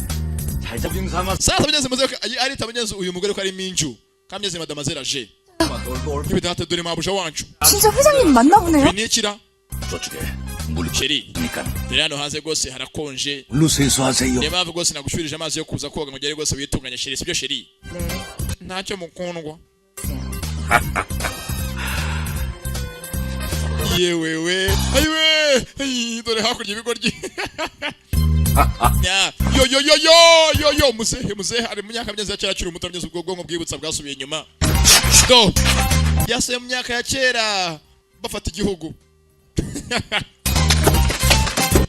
[SPEAKER 1] Sasa mugenzi muzehe arita mugenzi uyu mugore ko ari Minju kamugeze mademoiselle aje ibidate, dore mabuja wancu.
[SPEAKER 10] 진짜 회장님 맞나 보네요.
[SPEAKER 1] Binikira
[SPEAKER 3] 저쪽에 물
[SPEAKER 1] chérie,
[SPEAKER 3] 니까
[SPEAKER 1] dore hano hanze rwose harakonje.
[SPEAKER 3] 물로 세수하세요.
[SPEAKER 1] Niyo mpamvu rwose nagushyurije amazi yo kuza koga ngo ugere rwose witunganye chérie, sibyo chérie? Ntacyo mukundwa. Yewe we, ayiwe, ayi, dore hakurya ibigoryi. Nya, yo yo yo yo yo yo, muzehe, muzehe ari mu myaka myinshi ya kera akiri umuto. Myinshi ubwo bwonko bwibutsa bwasubiye inyuma, do yasuye mu myaka ya kera bafata igihugu.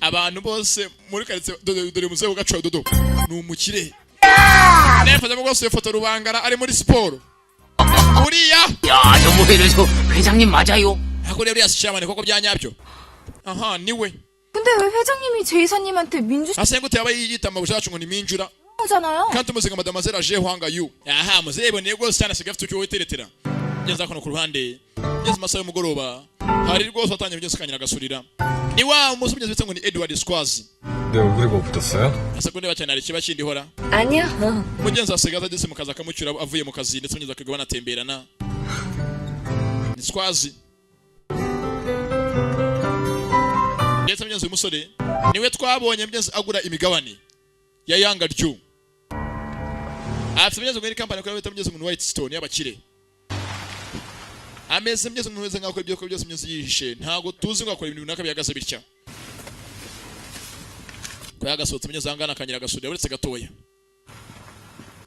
[SPEAKER 1] Abantu bose muri karitsiye, dore dore muzehe ugacuye dodo ni umukire. Nefazamo rwose iyo foto rubangara ari muri siporo uriya.
[SPEAKER 14] 야, 너무해서 회장님 맞아요.
[SPEAKER 1] Hakurya uriya si chairman koko bya nyabyo? Aha niwe.
[SPEAKER 10] 근데 왜 회장님이 제 이사님한테 민주
[SPEAKER 1] Ase ngute yaba yita mabuja yacu ngo ni Minjura?
[SPEAKER 10] 씨잖아요.
[SPEAKER 1] Kandi tumuzi nka mademoiselle aje hwanga yu. Aha muzehe boneye rwose cyane, asigaye afite icyo witeretera. Ngeze hano ku ruhande, ngeze mu masaha y'umugoroba, hari rwose watangiye mugenzi kanyira agasurira. Ni wa umusore mugenzi witwa ngo ni Edward Squazi.
[SPEAKER 4] 내 얼굴에 뭐 붙었어요?
[SPEAKER 1] Ase ko ndeba cyane hari ikiba kindi hora.
[SPEAKER 5] 아니요.
[SPEAKER 1] Mugenzi asigaye ageze mu kazi akamucyura avuye mu kazi, ndetse mugenzi akiga banatemberana. Ni Squazi. Ndetse mugenzi uyu musore niwe twabonye mugenzi agura imigabane ya Yanga Ryu. Afite mugenzi muri company akora bita mugenzi umuntu White Stone y'abakire. Ameze mugenzi umuntu wese nkaho akora ibyo akora byose mugenzi yihishe, ntabwo tuzi ngo akora ibintu runaka bihagaze bitya. Ko yagasohotse mugenzi ahangana akanyira agasura uretse gatoya.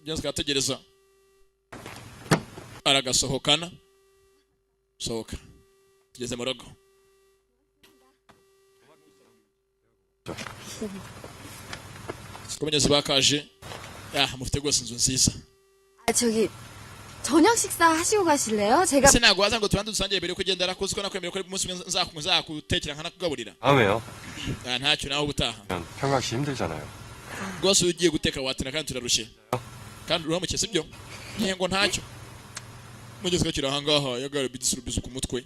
[SPEAKER 1] Mugenzi akategereza aragasohokana. Sohoka, tugeze mu rugo. Ko mugenzi bakaje, ah, mufite rwose inzu nziza.
[SPEAKER 8] 아, 저기 저녁 식사 하시고 가실래요? 제가
[SPEAKER 1] Ese ntabwo waza ngo tubanze dusangire mbere yo kugenda? Arakoze ko nakwemera ko umunsi umwe nzakutekera nkanakugaburira.
[SPEAKER 4] 다음에요.
[SPEAKER 1] Ah, ntacyo, nawe ubutaha.
[SPEAKER 4] 그냥 평강씨 힘들잖아요.
[SPEAKER 1] Rwose iyo ugiye guteka watina kandi turarushye kandi uramuke, sibyo? Yego, ntacyo. Mugeze kakiri ahangaha yagara bidisurubizo ku mutwe.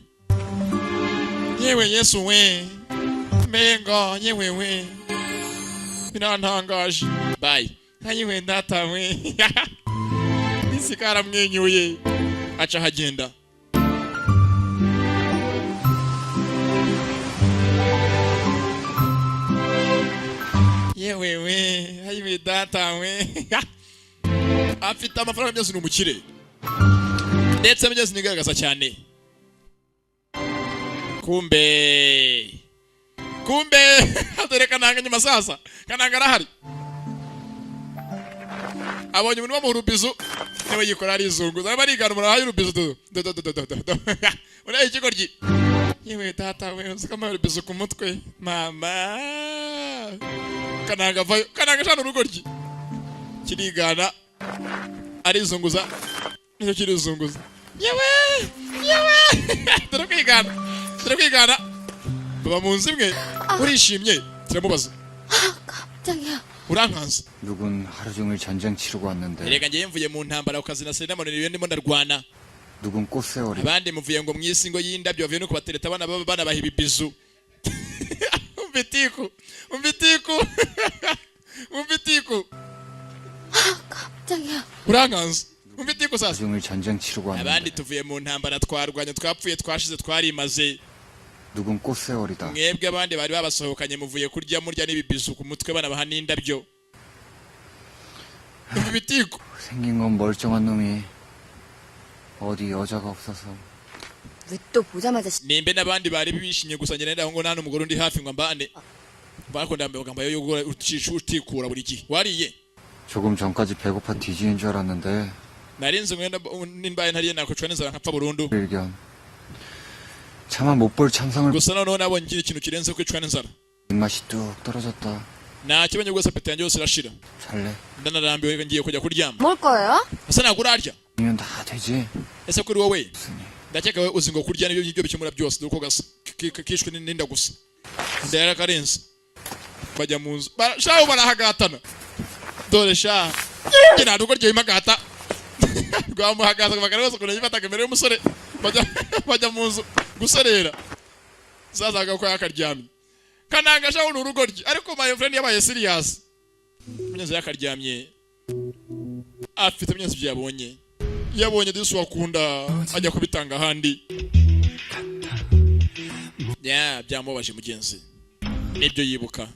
[SPEAKER 1] Yewe Yesu we, menga yewe we, birantangaje. Bye ayiwe ndata we. Isi karamwenyuye aca ahagenda. Yewe we, ayiwe data we, afite amafaranga byose, ni umukire ndetse byose nigaragaza cyane. Kumbe kumbe dore Kananga nyuma. Sasa Kananga arahari. Abonye umuntu bamuha urubizu, niwe yikora arizunguza, arimo arigana umuntu ahaye urubizu. Do do do do do do do, uriya ikigoryi. Yewe data we, uzi ko amuhaye urubizu ku mutwe mama. Kananga avayo, Kananga ashana urugoryi, kirigana arizunguza, nicyo kirizunguza. Yewe yewe, dore kwigana, dore kwigana. Baba mu nzu imwe. Urishimye? Turamubaza.
[SPEAKER 8] 깜짝이야.
[SPEAKER 1] Urankanze.
[SPEAKER 9] 누군 하루 종일 전쟁 치르고 왔는데
[SPEAKER 1] Erega ngewe mvuye mu ntambara ku kazi na Serena Manoni, ndimo ndarwana.
[SPEAKER 9] 누군 꽃세월이
[SPEAKER 1] Abandi muvuye ngo mu isi ngo y'indabyo, bavuye no kubatereta abana baba banabaha ibibizu. Umva itiku, umva itiku, umva itiku.
[SPEAKER 8] 깜짝이야.
[SPEAKER 1] Urankanze, umva itiku sasa.
[SPEAKER 9] 하루 종일 전쟁 치르고 왔는데
[SPEAKER 1] Abandi tuvuye mu ntambara, twarwanye, twapfuye, twashize, twarimaze.
[SPEAKER 9] 누군 꽃세월이다.
[SPEAKER 1] Mwebwe abandi bari babasohokanye, muvuye kurya, murya n'ibibizu ku mutwe, banabaha n'indabyo. Umva ibitiku.
[SPEAKER 9] 생긴 건 멀쩡한 놈이 어디 여자가 없어서
[SPEAKER 5] 왜 또 보자마자
[SPEAKER 1] Nimbe n'abandi bari bishimye gusa, njye ndaho ngo nta n'umugore undi hafi ngo mbane bakunda amagambo yo gukora ucisha utikura buri gihe wariye.
[SPEAKER 9] 조금 전까지 배고파 뒤지는 줄 알았는데
[SPEAKER 1] Nari nzi ngo nimbaye ntariye nakwicwa n'inzara nkapfa burundu.
[SPEAKER 9] 일견 차마 못 볼 참상을
[SPEAKER 1] Gusa noneho nabonye ikindi kintu kirenze kwicwa n'inzara.
[SPEAKER 9] 입맛이 뚝 떨어졌다.
[SPEAKER 1] Nta kibonye rwose, appétit yanjye yose irashira.
[SPEAKER 9] 잘래?
[SPEAKER 1] Ndanarambiwe, ngiye kujya kuryama.
[SPEAKER 8] 뭘 거예요?
[SPEAKER 1] Ese ntabwo urarya?
[SPEAKER 9] 아니면 다 되지.
[SPEAKER 1] Ese kuri wowe, ndakeka wowe uzi ngo kurya nibyo nibyo bikemura byose. Dore uko gasa, kishwe n'inda gusa, inda yarakarenze. Bajya mu nzu, shahu barahagatana. Dore sha, njye nta rugo ryohimagata rwamuhagaza bakara rwose ukuntu yifataga imbere y'umusore. Bajya mu nzu guserera, zazaga ko yakaryamye. Kananga shahu ni urugoryi, ariko my friend yabaye serious. Munyenzi yakaryamye, afite munyenzi ibyo yabonye, yabonye disi wakunda ajya kubitanga ahandi. Ya byamubabaje mugenzi, nibyo yibuka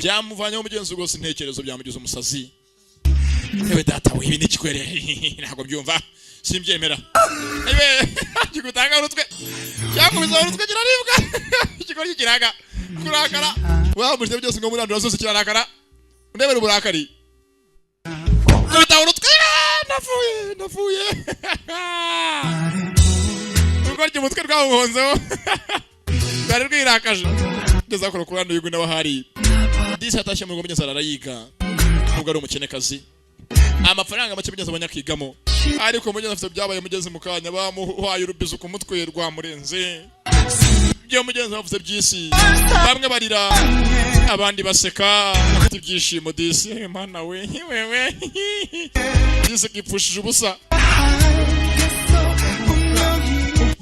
[SPEAKER 1] byamuvanyeho mugenzi rwose, intekerezo byamugize umusazi. Yewe data we, ibi ni ikikwere, ntabwo byumva, simbyemera. Ewe kigutanga urutwe, cyakubise urutwe, kiraribwa ikigoryi kiraga kurakara, wamuje byose ngo murandura zose, kirarakara. Ndebera uburakari, kubita urutwe. Ah, napfuye, napfuye. Urugoryi umutwe rwawuhonzeho, rwari rwirakaje. Ngeze akora ku ruhande y'ugwi n'abahari disi atashye mu rugo, mugenzi arayiga nubwo ari umukenekazi, amafaranga make mugenzi abonye akigamo. Ariko mugenzi afite byabaye mugenzi mu kanya, bamuhaye urubizo ku mutwe rwamurenze. Ibyo mugenzi bavuze by'isi, bamwe barira abandi baseka, afite ibyishimo disi. Eh, mana we, wewe disi kipfushije ubusa.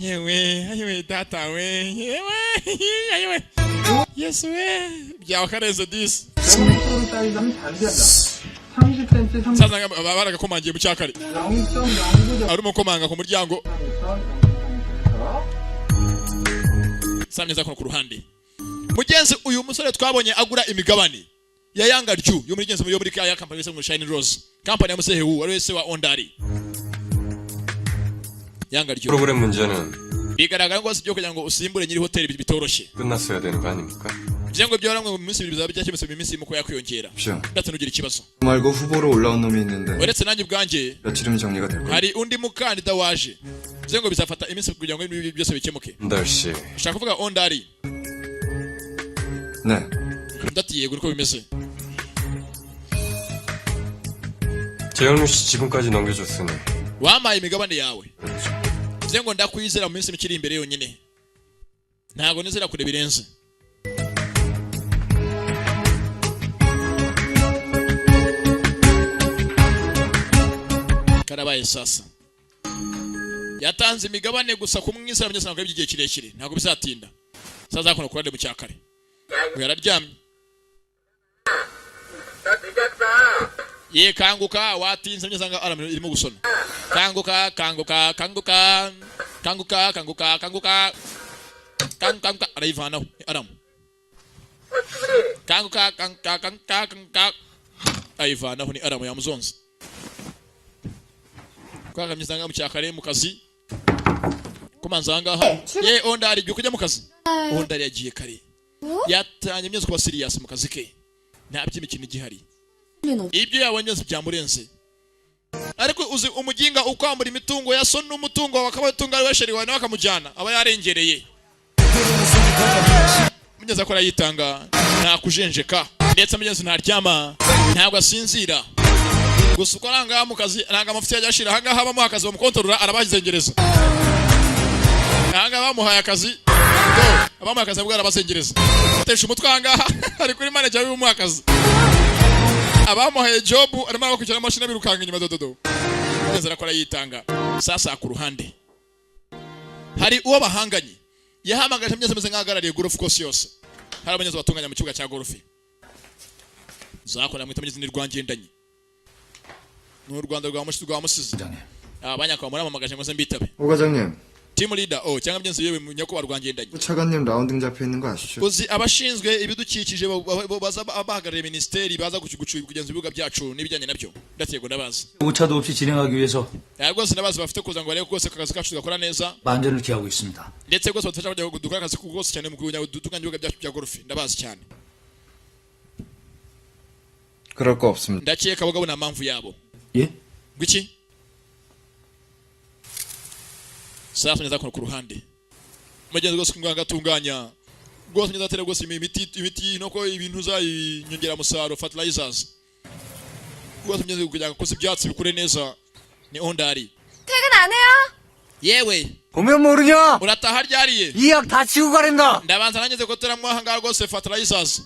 [SPEAKER 1] Yewe yewe data we, yewe yewe, yesu we, byakarenze disi. Sasa baragakomangiye mu cyakare, arimo komanga ku muryango. Samye zakora ku ruhande mugenzi. Uyu musore twabonye agura imigabane ya Yanga Ryu yo muri genzi yo muri ya company yise ngo Shine Rose company ya Musehe wari wese wa Ondari Yanga Ryu.
[SPEAKER 4] 프로그램 문제는
[SPEAKER 1] Bigaragara ngo sibyo, kugira ngo usimbure nyiri hoteli bitoroshye.
[SPEAKER 4] 끝났어야 되는 거 아닙니까?
[SPEAKER 1] Bivuze ngo byoramwe mu minsi 2 bizaba byakemutse, mu minsi muko yakwiyongera
[SPEAKER 7] sure.
[SPEAKER 1] ndetse ntugire ikibazo.
[SPEAKER 7] 말고 후보로 올라온 놈이 있는데
[SPEAKER 1] Uretse nanjye ubwanjye,
[SPEAKER 7] 며칠이면 정리가 될 거야.
[SPEAKER 1] hari undi mukandida waje, bivuze ngo bizafata iminsi kugira ngo ibi byose bikemuke.
[SPEAKER 4] 달 씨.
[SPEAKER 1] Ushaka kuvuga Ondari?
[SPEAKER 7] 네.
[SPEAKER 1] Ndati yego, niko bimeze.
[SPEAKER 4] 재영류 씨 지분까지 넘겨줬으니
[SPEAKER 1] Wampaye imigabane yawe, bivuze ngo ndakwizera mu minsi mike iri imbere yonyine, ntabwo nizera kure birenze. Karabaye sasa, yatanze imigabane gusa kumwizera mugenzi, ntabwo ari iby'igihe kirekire, ntabwo bizatinda. Sasa hakuno kurande mu cyakare, uyu yararyamye. Ye, kanguka, watinze mugenzi, anga alarm irimo gusona. Kanguka, kanguka, kanguka, kanguka, kanguka, kanguka, kanguka. Arayivanaho alarm. Kanguka, kanguka, kanguka, kanguka, ayivanaho, ni alarm yamuzonze. Kwakamye nsanga mu cyakare mu kazi kumanza ahangaha. Ye Ondari, igiye kujya mu kazi. Ondari yagiye kare, yatangiye imyezi kuba serious mu kazi ke, nta by'imikino igihari.
[SPEAKER 8] 소리는 없.
[SPEAKER 1] Ibyo yabonye byose byamurenze, ariko uzi umuginga ukwambura imitungo ya so n'umutungo wawe akaba atunga ari we chéri wawe, nawe akamujyana, aba yarengereye. Mugenzi akora yitanga, nta kujenjeka, ndetse mugenzi ntaryama, ntabwo asinzira. Gusa uko arangaha mu kazi, ntabwo amafuti yajya ashira. Ahangaha bamuha akazi, bamukontorora, arabazengereza. Ahangaha bamuhaye akazi do, abamuhaye akazi nabwo arabazengereza, atesha umutwe. Ahangaha ari kuri manager w'umuha akazi, abamuhaye job arimo arabakurikirana, amashini abirukanga inyuma dododo. Mugenzi arakora yitanga. Sasa ku ruhande hari uwo bahanganye yahamagaje, mugenzi ameze nk'ahagarariye golf course yose. Hari abanyazi batunganya mu kibuga cya golf zakora, mwita mugenzi ni rwangendanye, ni u Rwanda rwa mushi rwa musizi. Abanyakwa muramamagaje ngo nze mbitabe.
[SPEAKER 7] 오 과장님,
[SPEAKER 1] Team leader, oh, cyangwa mugenzi yewe nyakubahwa rwangendanye.
[SPEAKER 7] 차관님 라운딩 잡혀 있는 거 아시죠?
[SPEAKER 1] Uzi abashinzwe ibidukikije baza bahagarariye minisiteri, baza kugenzura ibibuga byacu n'ibijyanye nabyo? Ndategwa ndabazi.
[SPEAKER 13] 오차도 없이 진행하기 위해서
[SPEAKER 1] Rwose ndabazi, bafite kuza ngo barebe ko rwose akazi kacu tugakora neza.
[SPEAKER 13] 만전을 기하고 있습니다.
[SPEAKER 1] Ndetse rwose badufasha kugira ngo dukore akazi rwose cyane mu kugira ngo dutunganye ibibuga byacu bya golf, ndabazi cyane.
[SPEAKER 7] 그럴 거 없습니다.
[SPEAKER 1] Ndakeka abagabo nta mpamvu yabo.
[SPEAKER 13] 예?
[SPEAKER 1] Ngwiki sasa neza ku ruhande, mugenzi rwose ngo agatunganya rwose neza, atera rwose imiti nuko ibintu zayinyongeramusaruro, fertilizers, rwose mugenzi kugira ngo kose ibyatsi bikure neza. Ni ondari.
[SPEAKER 8] 퇴근 안 해요?
[SPEAKER 1] Yewe.
[SPEAKER 9] 보면 모르냐?
[SPEAKER 1] Urataha ryariye?
[SPEAKER 9] 이 약 다 치고 가랜다.
[SPEAKER 1] Ndabanza nanjye guteramo ahangaha rwose fertilizers,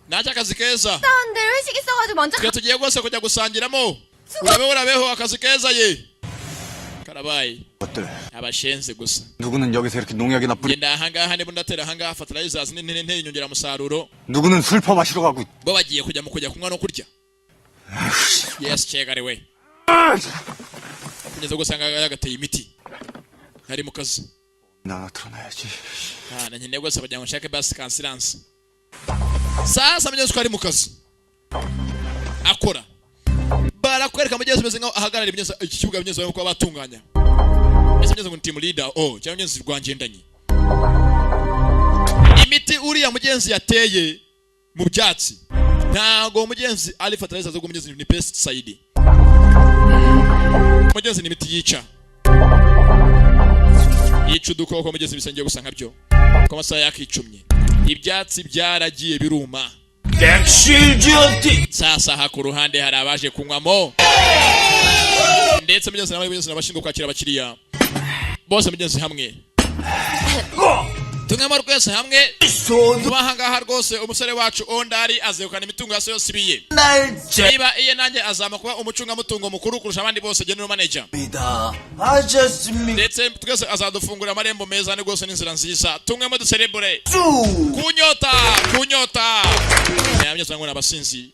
[SPEAKER 1] nacyo akazi keza.
[SPEAKER 8] 근데 회식 있어가지고 먼저
[SPEAKER 1] Twe tugiye rwose kujya gusangiramo. Urabeho, urabeho, akazi keza ye karabaye.
[SPEAKER 7] 것들.
[SPEAKER 1] Abashenze gusa.
[SPEAKER 7] 누구는 여기서 이렇게 농약이나 뿌리,
[SPEAKER 1] Genda ahangaha niba ndatera ahangaha fertilizers n'intebe inyongeramusaruro,
[SPEAKER 7] 누구는 술 퍼마시러 가고.
[SPEAKER 1] Bo bagiye kujya mu kujya kunywa no kurya. Yes, cyegare we kugeza ubwo usanga yagateye imiti, ari mu kazi.
[SPEAKER 7] 나 틀어놔야지.
[SPEAKER 1] Ah, na nkeneye rwose kugira ngo nshake basi kansiranse. Sasa mugenzi ko ari mu kazi akora, barakwereka mugenzi umeze nkaho ahagarariye mugenzi iki kibuga, mugenzi barimo kuba batunganya. Mbese mugenzi ngo ni team leader, oh, cyangwa mugenzi rwangendanye. Imiti uriya mugenzi yateye mu byatsi ntago mugenzi ari fertilizer zo, mugenzi ni pesticide, mugenzi ni imiti yica udukoko, mugenzi bisengeye gusa nkabyo. Ko amasaha yakicumye, ibyatsi byaragiye biruma. Sasa aha ku ruhande hari abaje kunywamo, ndetse mugenzi nawe, mugenzi n'abashinzwe kwakira abakiriya bose, mugenzi hamwe tunywemo rwose hamwe. Tuba ahangaha rwose umusore wacu ondari azegukana imitungo ya so yose ibiye, niba iye nanjye azama kuba umucungamutungo mukuru kurusha abandi bose, general manager, ndetse twese azadufungurira amarembo meza ni rwose n'inzira nziza. Tunywemo duserebure kunyota kunyota. Yamye ngo ni abasinzi,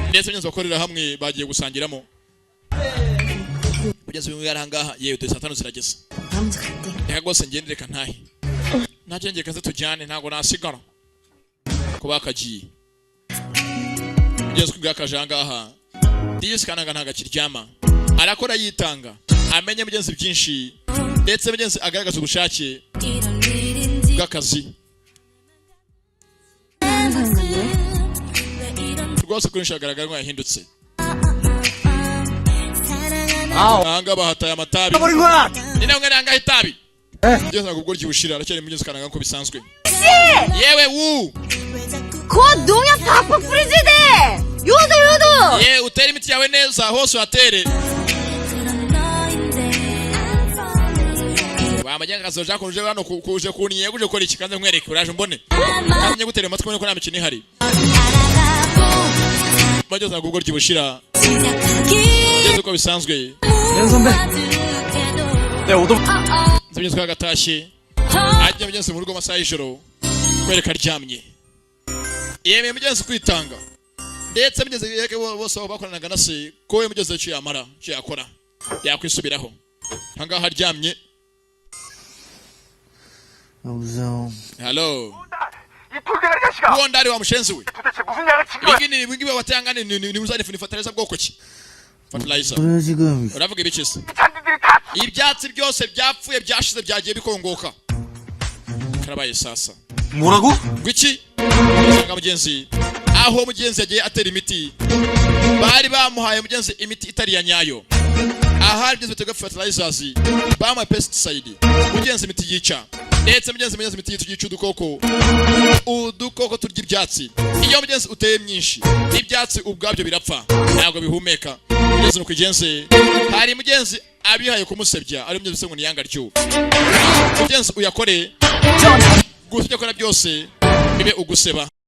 [SPEAKER 1] ndetse mugenzi bakorera hamwe bagiye gusangiramo. Kugeza uyu nguyu ahangaha yewe, dore saa 5 zirageze.
[SPEAKER 8] 나 먼저 갈게.
[SPEAKER 1] Reka rwose ngende, reka ntahe ntacyo ngiye, kaze tujyane, ntabwo nasigara ko bakagiye. Mugenzi kubwakaje ahangaha diyesi kananga ntabwo akiryama, arakora yitanga, amenye mugenzi byinshi, ndetse mugenzi agaragaza ubushake bw'akazi.
[SPEAKER 8] 하는 사람 같네.
[SPEAKER 1] Rwose kuri agaragara nkaho yahindutse. Ahangaha bahataye amatabi.
[SPEAKER 2] 버린 거야!
[SPEAKER 1] Ni nawe ahangaha itabi mugenzi ntabwo ubwo ryushira, aracyari mugenzi kananga nk'uko bisanzwe. Yewe wu.
[SPEAKER 8] 곧 농약 박박 뿌리지 돼! 요도 요도!
[SPEAKER 1] Ye, utere imiti yawe neza hose uhatere. Wamajyanga kazoja kuje hano kuje kuniye kuje gukora iki? Kandi nkwereke uraje umbone kandi njye gutera amatwi ubone ko nta mikino ihari. Bageze ntabwo ubwo ryubushira ngeze uko bisanzwe.
[SPEAKER 2] 연 선배.
[SPEAKER 7] 내 오도
[SPEAKER 1] Nzabye twagatashye, ajya mugenzi mu rugo amasaha y'ijoro kwereka aryamye, yemeye mugenzi kwitanga, ndetse mugenzi yereke bose aho bakoranaga na se ko we mugenzi icyo yamara, icyo yakora yakwisubiraho. Ahangaha aryamye.
[SPEAKER 6] 여보세요.
[SPEAKER 1] Hello.
[SPEAKER 3] 이 돌대가리 자식아!
[SPEAKER 1] Uwo ndari wa mushenzi we.
[SPEAKER 3] 도대체 무슨 약을 친 거야?
[SPEAKER 1] Ibingibi ibingibi watangane ni uzani ni fertilizer bwoko ki? Fertilizer.
[SPEAKER 6] 그래 지금.
[SPEAKER 1] Uravuga ibiki se?
[SPEAKER 3] 잔디들이 다
[SPEAKER 1] Ibyatsi byose byapfuye, byashize, byagiye bikongoka. Karabaye sasa.
[SPEAKER 7] 뭐라고?
[SPEAKER 1] Ngwiki? Usanga mugenzi Aho mugenzi yagiye atera imiti, bari bamuhaye mugenzi imiti itari ya nyayo. Ahari mugenzi bitega fertilizers, bamuhaye pesticide mugenzi, imiti yica, ndetse mugenzi imiti yica udukoko, udukoko turya ibyatsi. Iyo mugenzi uteye myinshi, ibyatsi ubwabyo birapfa, ntabwo bihumeka. Mugenzi nuko igenze, hari mugenzi abihaye kumusebya, ari mugenzi ngo ni yanga ryo. Mugenzi uyakore gusa, ibyo akora byose bibe uguseba.